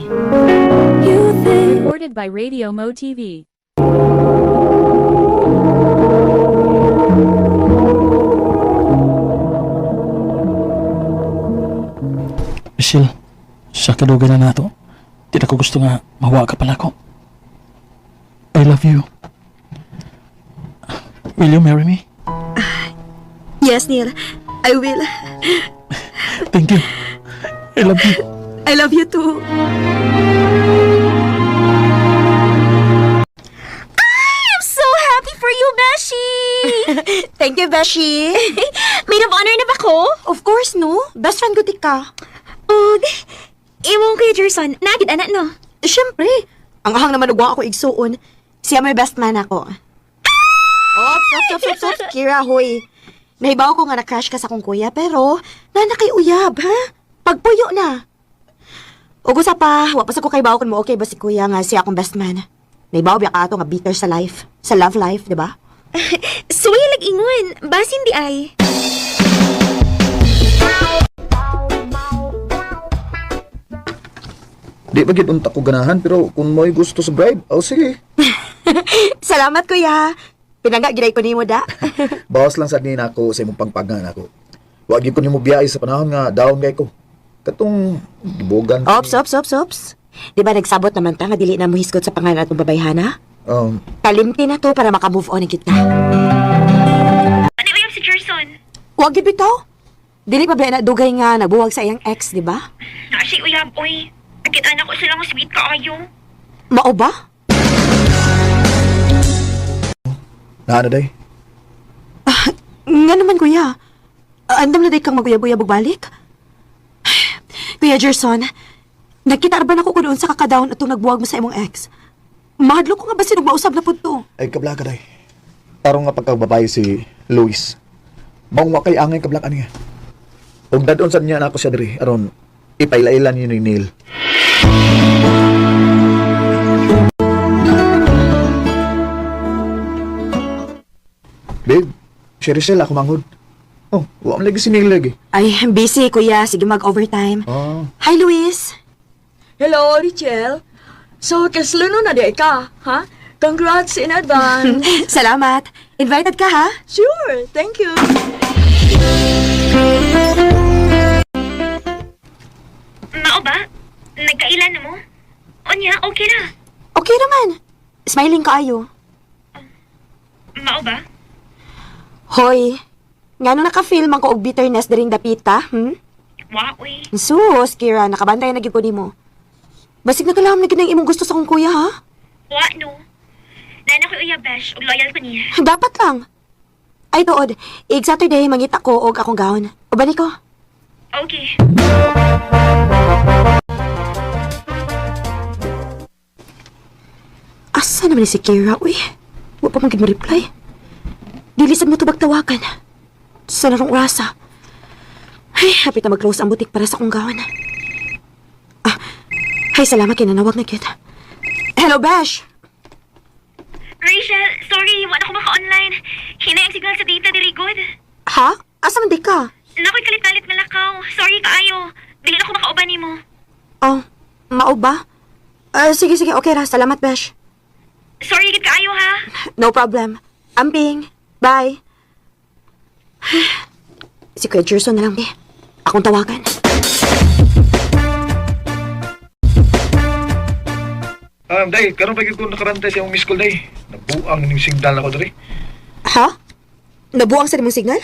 Recorded by Radio Mo TV. Michelle, sa kadugay na nato, di na ko gusto nga mahuwa ka pa nako. I love you. Will you marry me? Yes, Neil. I will. Thank you. I love you. I love you too. I'm so happy for you, Beshi! Thank you, Beshi. Maid of honor na ba ko? Of course, no? Best friend ko ti ka. Og, imong kay Jerson, nagid anak no? Siyempre. Ang ahang naman ugwa ako igsuon. Siya may best man ako. Ops, ops, ops, ops, ops. Kira, hoy. Nahibaw ko nga na-crush ka sa akong kuya, pero nana kay uyab, ha? Pagpuyo na. Ug usa pa, wa pa sa ko kay kung mo okay ba si kuya nga siya akong best man. Nahibaw biya ka ato nga bitter sa life, sa love life, di ba? Suway lag ingon, basin di ay. Di ba gid unta ko ganahan pero kung mo'y gusto sa bride, oh sige. Salamat, kuya. Pinangga giday ko nimo da. Bawas lang sad ni nako sa imong pangpagan nako. Wa gyud ko nimo biyahe sa panahon nga down kay ko. Katong gibugan. Ops, ops, ops, ops. Di ba nagsabot naman ta nga dili na mo hisgot sa pangalan atong babayhana? Kalimti na to para maka-move on kita. Ano uyab si Jerson? Wag gid bitaw. Dili pa ba na dugay nga nagbuwag sa iyang ex, di ba? Na siya uyab, oy. Akit anak ko silang sweet kaayo. Mao ba? Naa na day. Nga naman, kuya. Andam na day kang maguyab-uyab og balik. Kuya Gerson, nakita ba na ko doon sa kakadown atong nagbuwag mo sa imong ex? Mahadlok ko nga ba sinug mausab na pud to? Ay kabla ka day. Tarong nga pagkababae si Luis. Maong wa kay angay kablak niya. Ug dadon sad niya nako siya diri aron ipailailan niyo ni Neil. Babe, si Rizal ako manghod. Oh, wa man lagi si Neil lagi. Ay, busy kuya. Sige mag-overtime. Oh. Hi, Luis. Hello, Richel. So, kasluno na di ka, ha? Congrats in advance. Salamat. Invited ka, ha? Sure, thank you. Mao ba? Nagkailan na mo? Unya, okay na. Okay naman. Smiling kaayo. Mao ba? Hoy, ngano naka-feel man ko og bitterness diring dapita, Wa, uy. Sus, Kira, nakabantay na gyud ko nimo. Basig nagkalam na gyud ang imong gusto sa akong kuya, ha? Wa, no. Nana ko uyab, Besh. Ug loyal ko niya. Dapat lang. Ay, tuod. Ig Saturday, mangita ko og akong gown. Uban ko. Okay. Asa naman ni si Kira, uy? Wa pa man gid mo reply. Dili sad mo tubag tawagan. Sa narong orasa. Ay, hapit na mag-close ang butik para sa akong gawan. Ah, ay, salamat kay nanawag na kita. Hello, Bash! Rachel, sorry, wala ko maka-online. Hinay ang signal sa data diri good. Ha? Asa man di ka? Nakoy kalit-kalit nga lakaw. Sorry kaayo. Dili na ko makauban nimo. Oh, mao ba? Ah, sige, sige, okay ra. Salamat, Bash. Sorry gid kaayo ha. No problem. Amping. Bye. Si Kuya Gerson na lang, be. Akong tawagan. Day, karon pa gyud ko nakarantay sa imong miss call, day. Nabuang ning signal ako diri. Ha? Nabuang sa imong signal?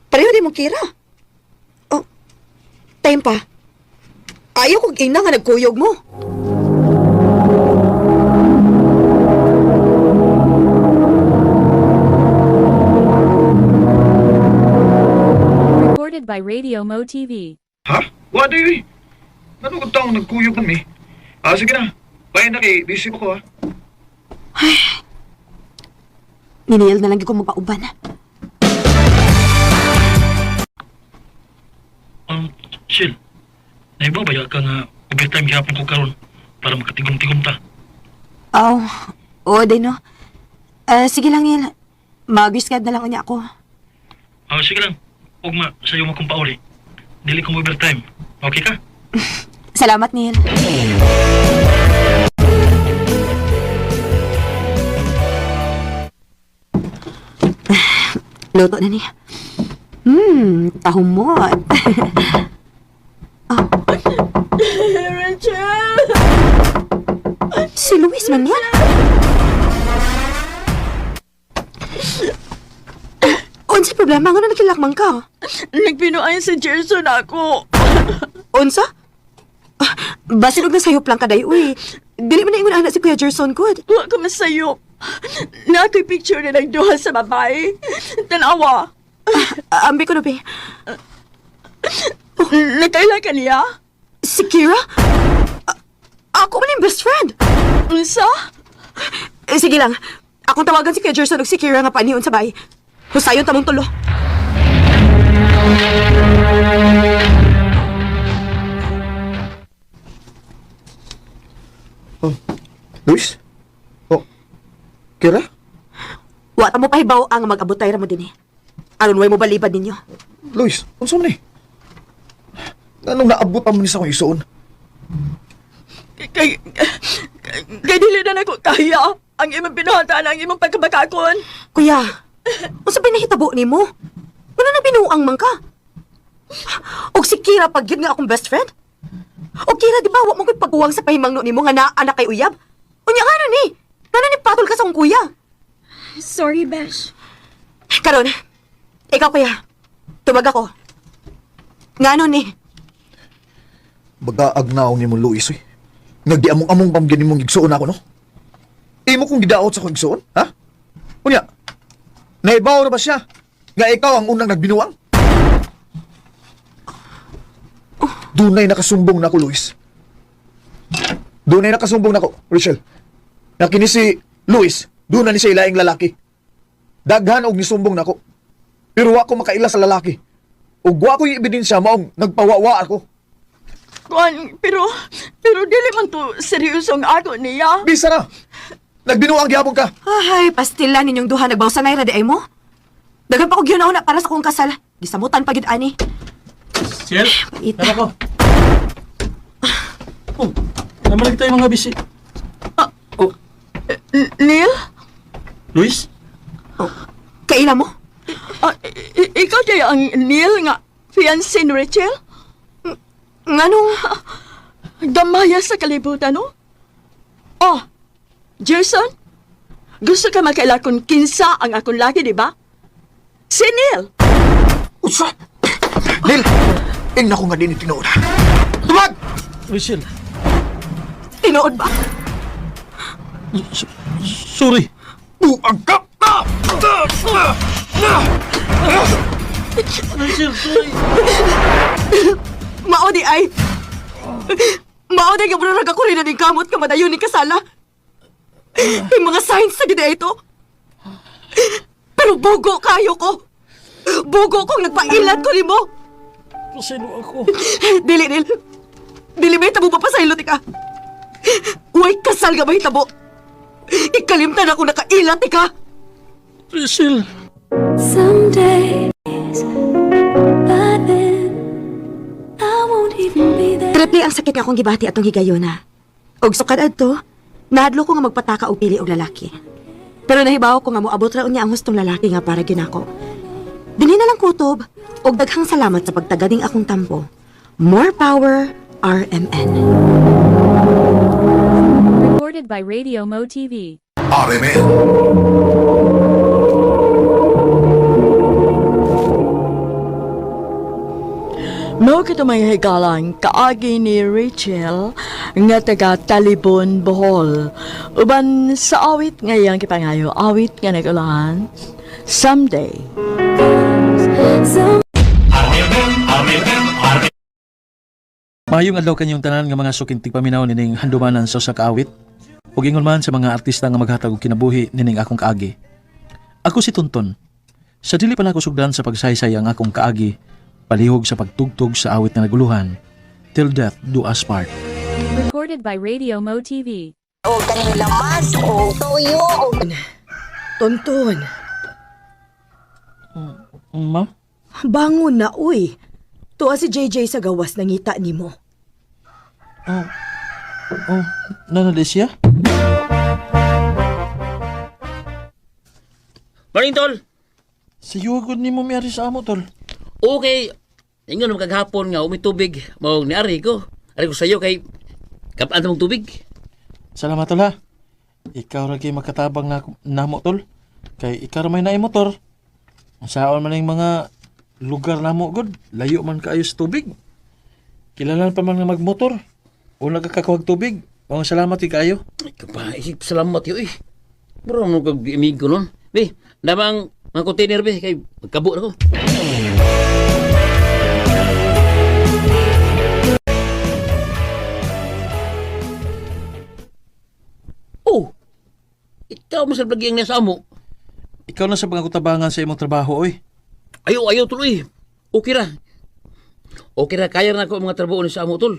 Pareho din mong kira. Oh, time pa. Ayaw kong ina nga nagkuyog mo. Recorded by Radio Mo TV. Ha? Wa day, uy. Ano kung taong nagkuyog man mi? Ah, sige na. Bye na kay busy pa ko ha. Niniyal na lang gyud ko magpauban. Chill. Naiba ba ka nga overtime gihapon ko karon para makatigom-tigom ta? Oh, oo din no. Ah, sige lang, Neil. Mag-scribe na lang unya ako. Ah, sige lang. Ugma, sayo mo kong pauli. Dili ko mo overtime. Okay ka? Salamat, Neil. Luto na niya. Tahumot. Rachel! Si Luis man yan. Unsa problema nga na nakilakman ka? Nagpinuan si Gerson ako. Unsa? Ah, basin og nasayop lang kaday uy. Dili man na ingon ana si Kuya Gerson good. Wa ko masayop. Na ako'y picture na ng duha sa babae. Tanawa. Ah, ambi ko na be. Nakaila ka niya? Si Kira? Ah, ako man yung best friend. Unsa? Eh, sige lang. Akong tawagan si Kuya Gerson ug si Kira nga panion sa bay. Husayon tamong tulo. Luis? Oh. Kira? Wa ta mo pahibaw ang mag-abotay ra mo dinhi. Aron way mo balibad ninyo. Luis, unsa man ni? Anong naabot pa man ni sa akong isuon? Kay, kay dili na nako kaya ang imong binuhatan ang imong pagkabakakon. Kuya, unsa ba nahitabo nimo? Wala na binuang man ka. Og si Kira pag yun nga akong best friend? O Kira, di ba wa mo ko'y pagkuwang sa pahimangno nimo nga naa na kay uyab? Unya nga na ni. Ngano ni patol ka sa akong kuya? Sorry, Besh. Karon, ikaw kuya, tubag ako. Ngano ni? Bagaag na nimo Luis oy. Nagdiamong-among pam gani mong igsuon ako no. Imo kong gidaot sa akong igsuon, ha? Unya. Naibaw na ba siya? Nga ikaw ang unang nagbinuang? Dunay nakasumbong nako, Luis. Dunay nakasumbong nako, Rachel. Na kini si Luis, dunay ni siya ilaing lalaki. Daghan og nisumbong nako. Pero wa ko makaila sa lalaki. Ug wa ko yung ebidensya maong nagpawawa ako. Kuan, pero pero dili man to seryoso ang ako niya. Bisa na! Nagbinuang gihapon ka! Ay, pastila ninyong duha nagbawsanay ra di ay mo. Daghan pa og na para sa akong kasal. Gisamutan pa gyud ani. Chill. Pait. Tara ko. Oh, naman tayo mga bisi. Oh, Neil? Luis? Kaila mo? Ah, ikaw kaya ang Neil nga fiancé ni Rachel? Nganong Gamaya sa kalibutan, no? Oh, Jason? Gusto ka makaila kung kinsa ang akong laki, di ba? Si Neil! Usa! Neil! Ingna ko nga din tinuod. Tumag! Rachel, tinuod ba? sorry. Buang ka! Ah! Ah! Ah! Ah! Rachel, sorry. Mao di ay. Mao di gabrarag ako rin na kamot ka madayon ni kasala. May mga signs sa gid ito. Pero bugo kayo ko. Bugo kong nagpailat ko nimo. Pasaylo ako. Dili, Nil. Dili may tabo papasaylo ti ka. Uy, kasal nga may tabo. Ikalimtan ako nakailat ti ka. Priscilla. Some days, by then, I won't even be there. Triple ang sakit nga akong gibati atong higayona. Og sukad adto, nahadlo ko nga magpataka og pili og lalaki. Pero nahibaw ko nga moabot ra unya ang hustong lalaki nga para ginako. Dinhi na lang kutob og daghang salamat sa pagtagading akong tampo. More power, RMN. Recorded by Radio Mo TV. RMN. Mao kito may higalang kaagi ni Rachel nga taga Talibon, Bohol. Uban sa awit nga iyang kipangayo, awit nga nagulahan, Someday. Some RMN, RMN, RMN. Maayong adlaw kanyong tanan nga mga suking tigpaminaw nining handumanan sa usa ka awit ug ingon man sa mga artista nga maghatag og kinabuhi nining akong kaagi. Ako si Tunton. Sa dili pa nako sugdan sa pagsaysay ang akong kaagi, palihog sa pagtugtog sa awit nga naguluhan, Till Death Do Us Part. Recorded by Radio Mo TV. Tonton, Ma'am? bangon na uy. Tuwa si JJ sa gawas nangita nimo. Oh, nanali siya? Morning, tol. Sayo agad ni mo miyari sa amo, tol. Okay. Ingon mo kagahapon nga umi tubig. Mao ni ari ko. Ari ko sayo kay kapaan mong tubig. Salamat, tol, ha. Ikaw ra kay makatabang na namo, tol. Kay ikaw ra may naay motor. Ang saon man yung mga lugar namo, god. Layo man kaayo sa tubig. Kilala pa man nga magmotor. O nagkakakuhag tubig. Mga salamat kay kaayo. Ay, kapa, isip salamat yun eh. Bro, mo kag amigo nun. Be, namang mga container be, kay magkabo na ko. Oh, ikaw mo sa lagi ang nasa amo. Ikaw na sa mga kutabangan sa imong trabaho, oy. Ayaw, ayaw tuloy. Okay ra. Okay ra, kaya na ako ang mga trabaho ni sa amo, tol.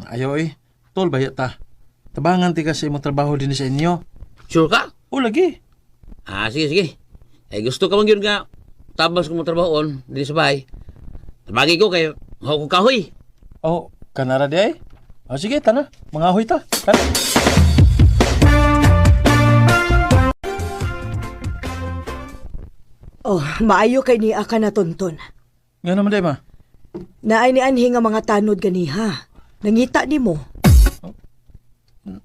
Ayaw, oy. Tol, baya ta. Tabangan ti ka sa imong trabaho din sa inyo. Sure ka? O, lagi. Ah, sige, sige. Eh, gusto ka man yun nga, tabas ko mga trabahoon, din sa bahay. Tabagi ko kay mahaw ko kahoy. Oh, kanara di ay. Oh, sige, tana. Mga ahoy ta. Tana. Oh, maayo kay niya ka na Tonton. Nga naman di, ma. Naay ni anhi nga mga tanod ganiha. Nangita nimo.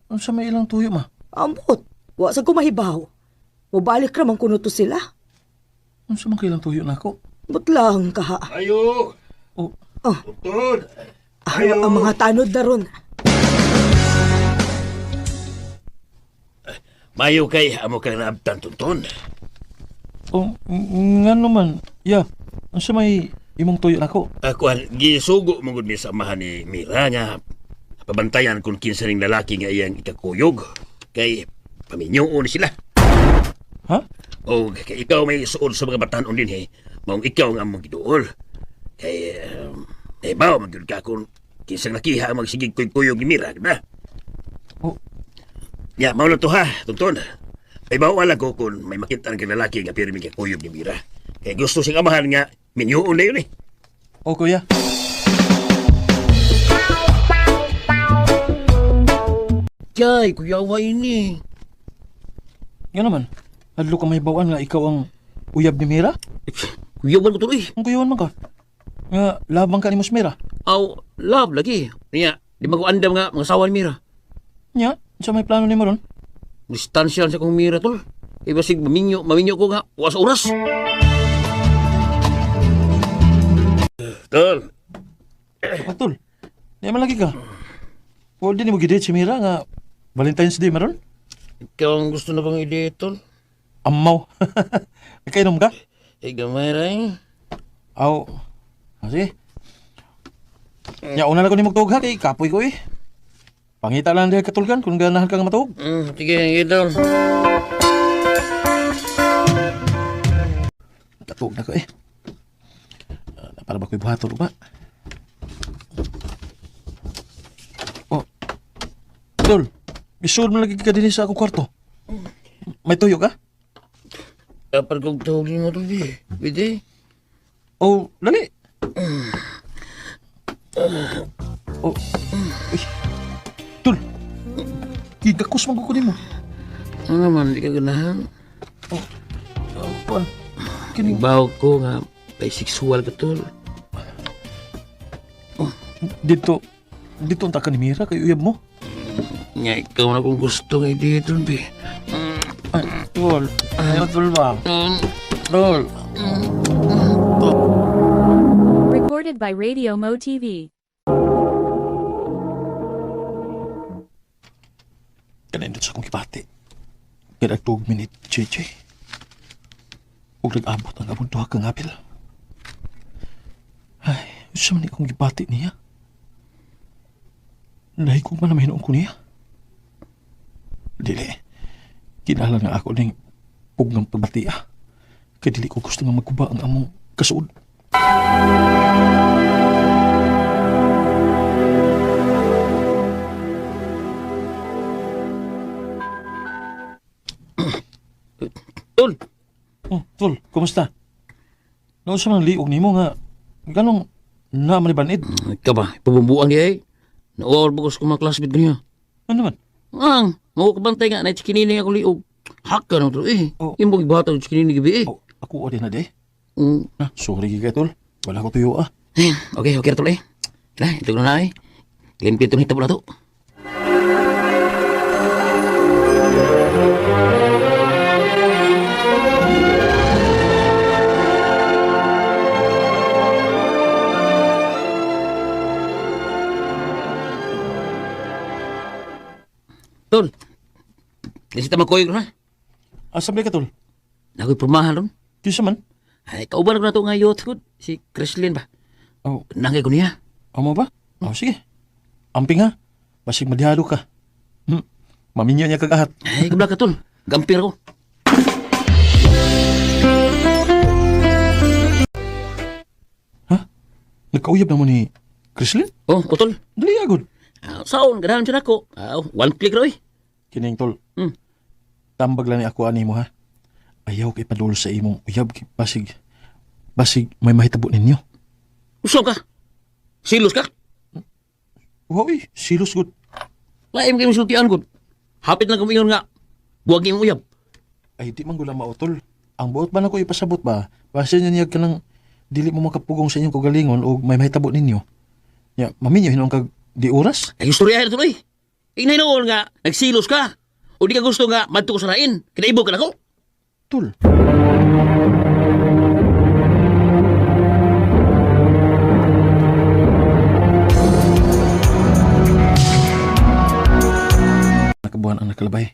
Unsa may ilang tuyo, ma? Ambot, wa sa kumahibaw. Mubalik ra man kuno to sila. Unsa man kailang tuyo nako? But lang kaha. Ayo! Oh, Oh, Tol! ay, ang mga tanod na ron. Mayo kay amo ka na abtan Tonton. oh, nga naman. Ya, unsa may imong tuyo nako? Akuan, gisugo mo gud mi sa amahan ni Mira nga pabantayan kung kinsa ning lalaki nga iyang ikakuyog kay paminyoon sila. Ha? O kay ikaw may suod sa mga batanon din eh. Maong ikaw nga among giduol. Kay eh bao man gyud ka kung kinsang lakiha ang magsigig kuyog ni Mira, di ba? Oh. Ya, mao lang to ha, Tonton. May bawal lang ko kung may makita ang lalaki nga pirmi kuyog ni Mira. Kay gusto siyang amahan nga minyoon na yun eh. Oh, kuya. Jay, kuyawa ini. Nga naman. Hadlo ka may bawaan nga ikaw ang uyab ni Mira? Kuyawan ko tuloy. Ang kuyawan man ka. Nga labang ka ni Mos Mira. Aw, love lagi. Niya, di man ko andam nga mga sawa ni Mira. Nya, unsa may plano nimo ron? Distansya lang sa kong Mira, tol. Kay basig maminyo, maminyo ko nga, was oras. Tol, Patol. Di man lagi ka. Wa din mo gidate si Mira nga Valentine's Day maron? Ikaw ang gusto na bang ide, tol? Amaw. Nakainom ka? Eh, gamay ra eh. Aw. Ah, sige. Nya una na ko nimo tuog ha kay kapoy ko eh. Pangita lang dahil katulgan kung ganahan ka nga matuog. Sige, sige, tol. Tatog na ko eh. Para ba ko'y buhaton ba? Oh. Tol, isod mo lagi ka din sa akong kwarto. May tuyo ka? Dapat kong tawag mo tol, di. Pwede. Oh, lali. Oh. Uy. Tol. Gigakos man ko nimo. Ano naman, di ka ganahan. Oh, kuan. Kini Ibaw ko nga, bisexual ka tol. Dito dito unta ka ni Mira kay uyab mo. Nga, ikaw na kung gusto nga dito, bi. Ay, tol. Ayaw tol ba? Tol. Recorded by Radio Mo TV. Kanindot sa akong kibati. Kaya nagtuog minute, JJ. Ug nag-abot ang abong duha ka ngapil. Ay, unsa man ni akong gibati niya? Nahigong man na mahinuon ko niya. Dili. Kinahanglan nga ako ning pugnang pagbatia. Kay dili ko gusto nga magkuba ang among kasuod. Tol! Oh, tol, kumusta? Noon sa mga liog nimo nga ganong na manibanid. Ikaw ba, pabumbuan di ay. Nauawar ba ko sa mga classmate ko niya? Ano man? Ang, mau kabantay nga, na-chikinini ako liog. Hak ka na tol, eh. Oh. Yung bang ibata ng chikinini gabi eh. Oh, ako din na di. Mm. Ah, sorry kay tol. Wala ko tuyo ah. Eh, okay, okay na tol eh. Na, ito na eh. Limpyo itong hitabo na to. Tol, di siya magkuyog ha? Asa ba ka tol? Nako'y pormahan ron. Kinsa man? Ay, kauban ko na to nga youth good. Si Chrislyn ba? Oh, Nangay ko niya. amo ba? Oh, sige. Amping ha. Basig madihado ka. Maminyo niya kagahat. Ay, kabla ka tol. Gampir ko. Nagkauyab na mo ni Chrislyn? Oh, utol. Dali agod. Ah, saon, ganahan siya nako. Ah, one click ra oy. Kining tol. Hmm. Tambag lang ni ako ani mo ha. Ayaw kay padul sa imong uyab kay basig. Basig may mahitabo ninyo. Usog ka. Silos ka. Wow, eh, silos gud. Laim kayo sultian gud. Hapit lang kumingon nga. Buwag imong uyab. Ay di man gula mautol. Ang buot ba nako ipasabot ba? Basta niya niya ka ng dili mo makapugong sa inyong kagalingon o may mahitabo ninyo. Ya, maminyo hinuon kag di oras. Ay, istorya na tuloy. Inay noon nga, nagsilos ka. O di ka gusto nga, madto ko sa lain. Kinaibog ka na ko. Tol. Nakabuhan ang nakalabay.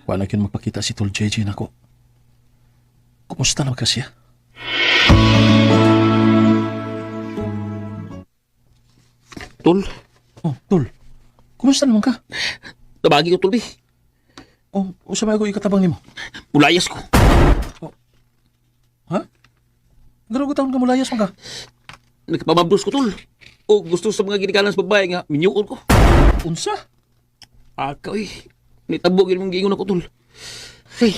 Wala yun magpakita si Tol JJ nako. Kumusta naman kasi siya? Tol, Oh, Tol. Kumusta naman ka? tabagi ko, tol, bi. Oh, usa may ako ikatabang nimo. Mulayas ko. Ha? Gano'n taon ka mulayas man ka? Nagpamabdos ko, tol. O gusto sa mga ginikanan sa babae nga, minyuon ko. Unsa? Aka, eh. Nitabog yun mong giingon ako, tol. Ay,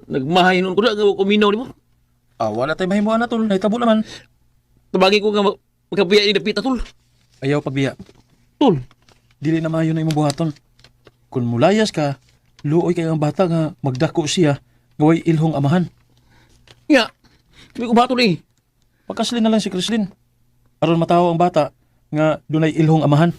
nagmahay noon ko na, nga kuminaw ni mo. Ah, wala tayo mahimuan na, tol. Nahitabo naman. Tabagi ko nga, magkabiya ni Dapita, tol. Ayaw pagbiya. Tol, Dili na maayo na imong buhaton. Kung mulayas ka, luoy kay ang bata nga magdako siya nga way ilhong amahan. nga, sabi ko ba, tol, eh. Pakaslin na lang si Chrislyn. Aron matawo ang bata nga dunay ilhong amahan.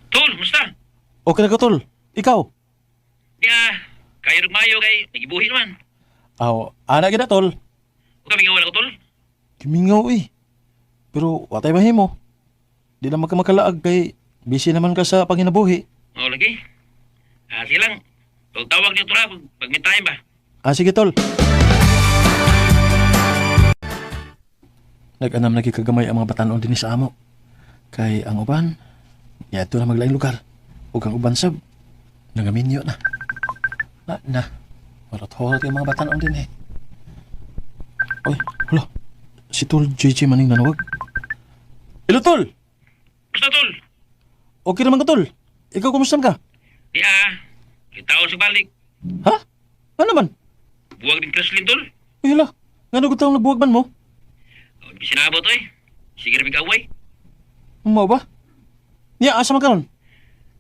Tol, musta? Okay na ka, tol. Ikaw. Ya, kayo mayo kay nagibuhi naman. Aw, ana gid na, tol. Huwag kami nga ko, tol. Kimingaw eh. Pero watay mahimo. Di na magkamakalaag kay busy naman ka sa panginabuhi. Oo, lagi. Ah, sige lang. Tawag niyo, tol, ha, pag may time ba? Ah, sige tol. Nag-anam na kagamay ang mga batanon dinhi sa amo. Kay ang uban, niadto na maglaing lugar. Ug ang uban sab, nangaminyo na. Na, na. Marot-horot yung mga batanon dinhi. Oy, hala. Si Tol JJ maning nanawag. Hello, Tol! Basta tol. Okay naman ka, Tol. Ikaw, kumusta ka? Di ah. Kita sa balik. Ha? Ano naman? Buwag din Kreslin tol. Uy, hala. Nga nagutang nagbuwag man mo? O, di sinabot oy. Sige rin away. Mao ba? Niya, asa man karon?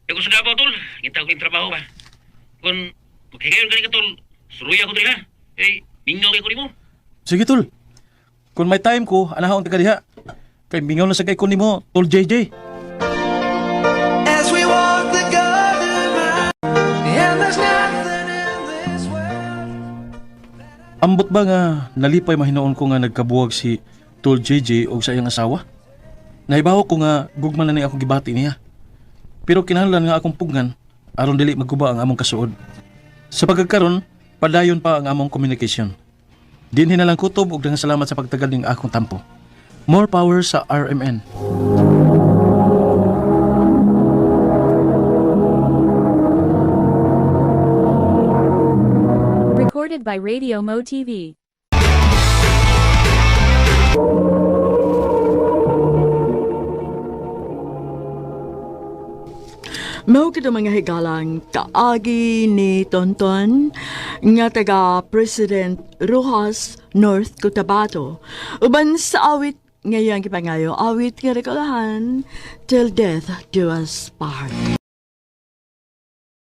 Ako sa Davao tol. Kita ko yung trabaho ba. Kung maghigayon gani ka tol, suruya ko diri ha. Eh, mingaw kay ko nimo. Sige, Tol. Kung may time ko, anahon ka diha. Kay mingaw na sa kay ko nimo, Tol JJ. As we walk the garden mile, and there's nothing in this world. Ambot ba nga nalipay mahinoon ko nga nagkabuwag si Tol JJ og sa iyang asawa? Nahibaw ko nga gugma na ni akong gibati niya. Pero kinahanglan nga akong pugnan aron dili magguba ang among kasuod. Sa pagkakaron, padayon pa ang among communication. Dinhi na lang kutob og daghang salamat sa pagtagal ning akong tampo. More power sa RMN. Recorded by Radio Mo TV. Mao kito mga higalang kaagi ni Tonton nga taga President Rojas North Cotabato. Uban sa awit ngayon gipangayo awit nga rekolahan till death do us part.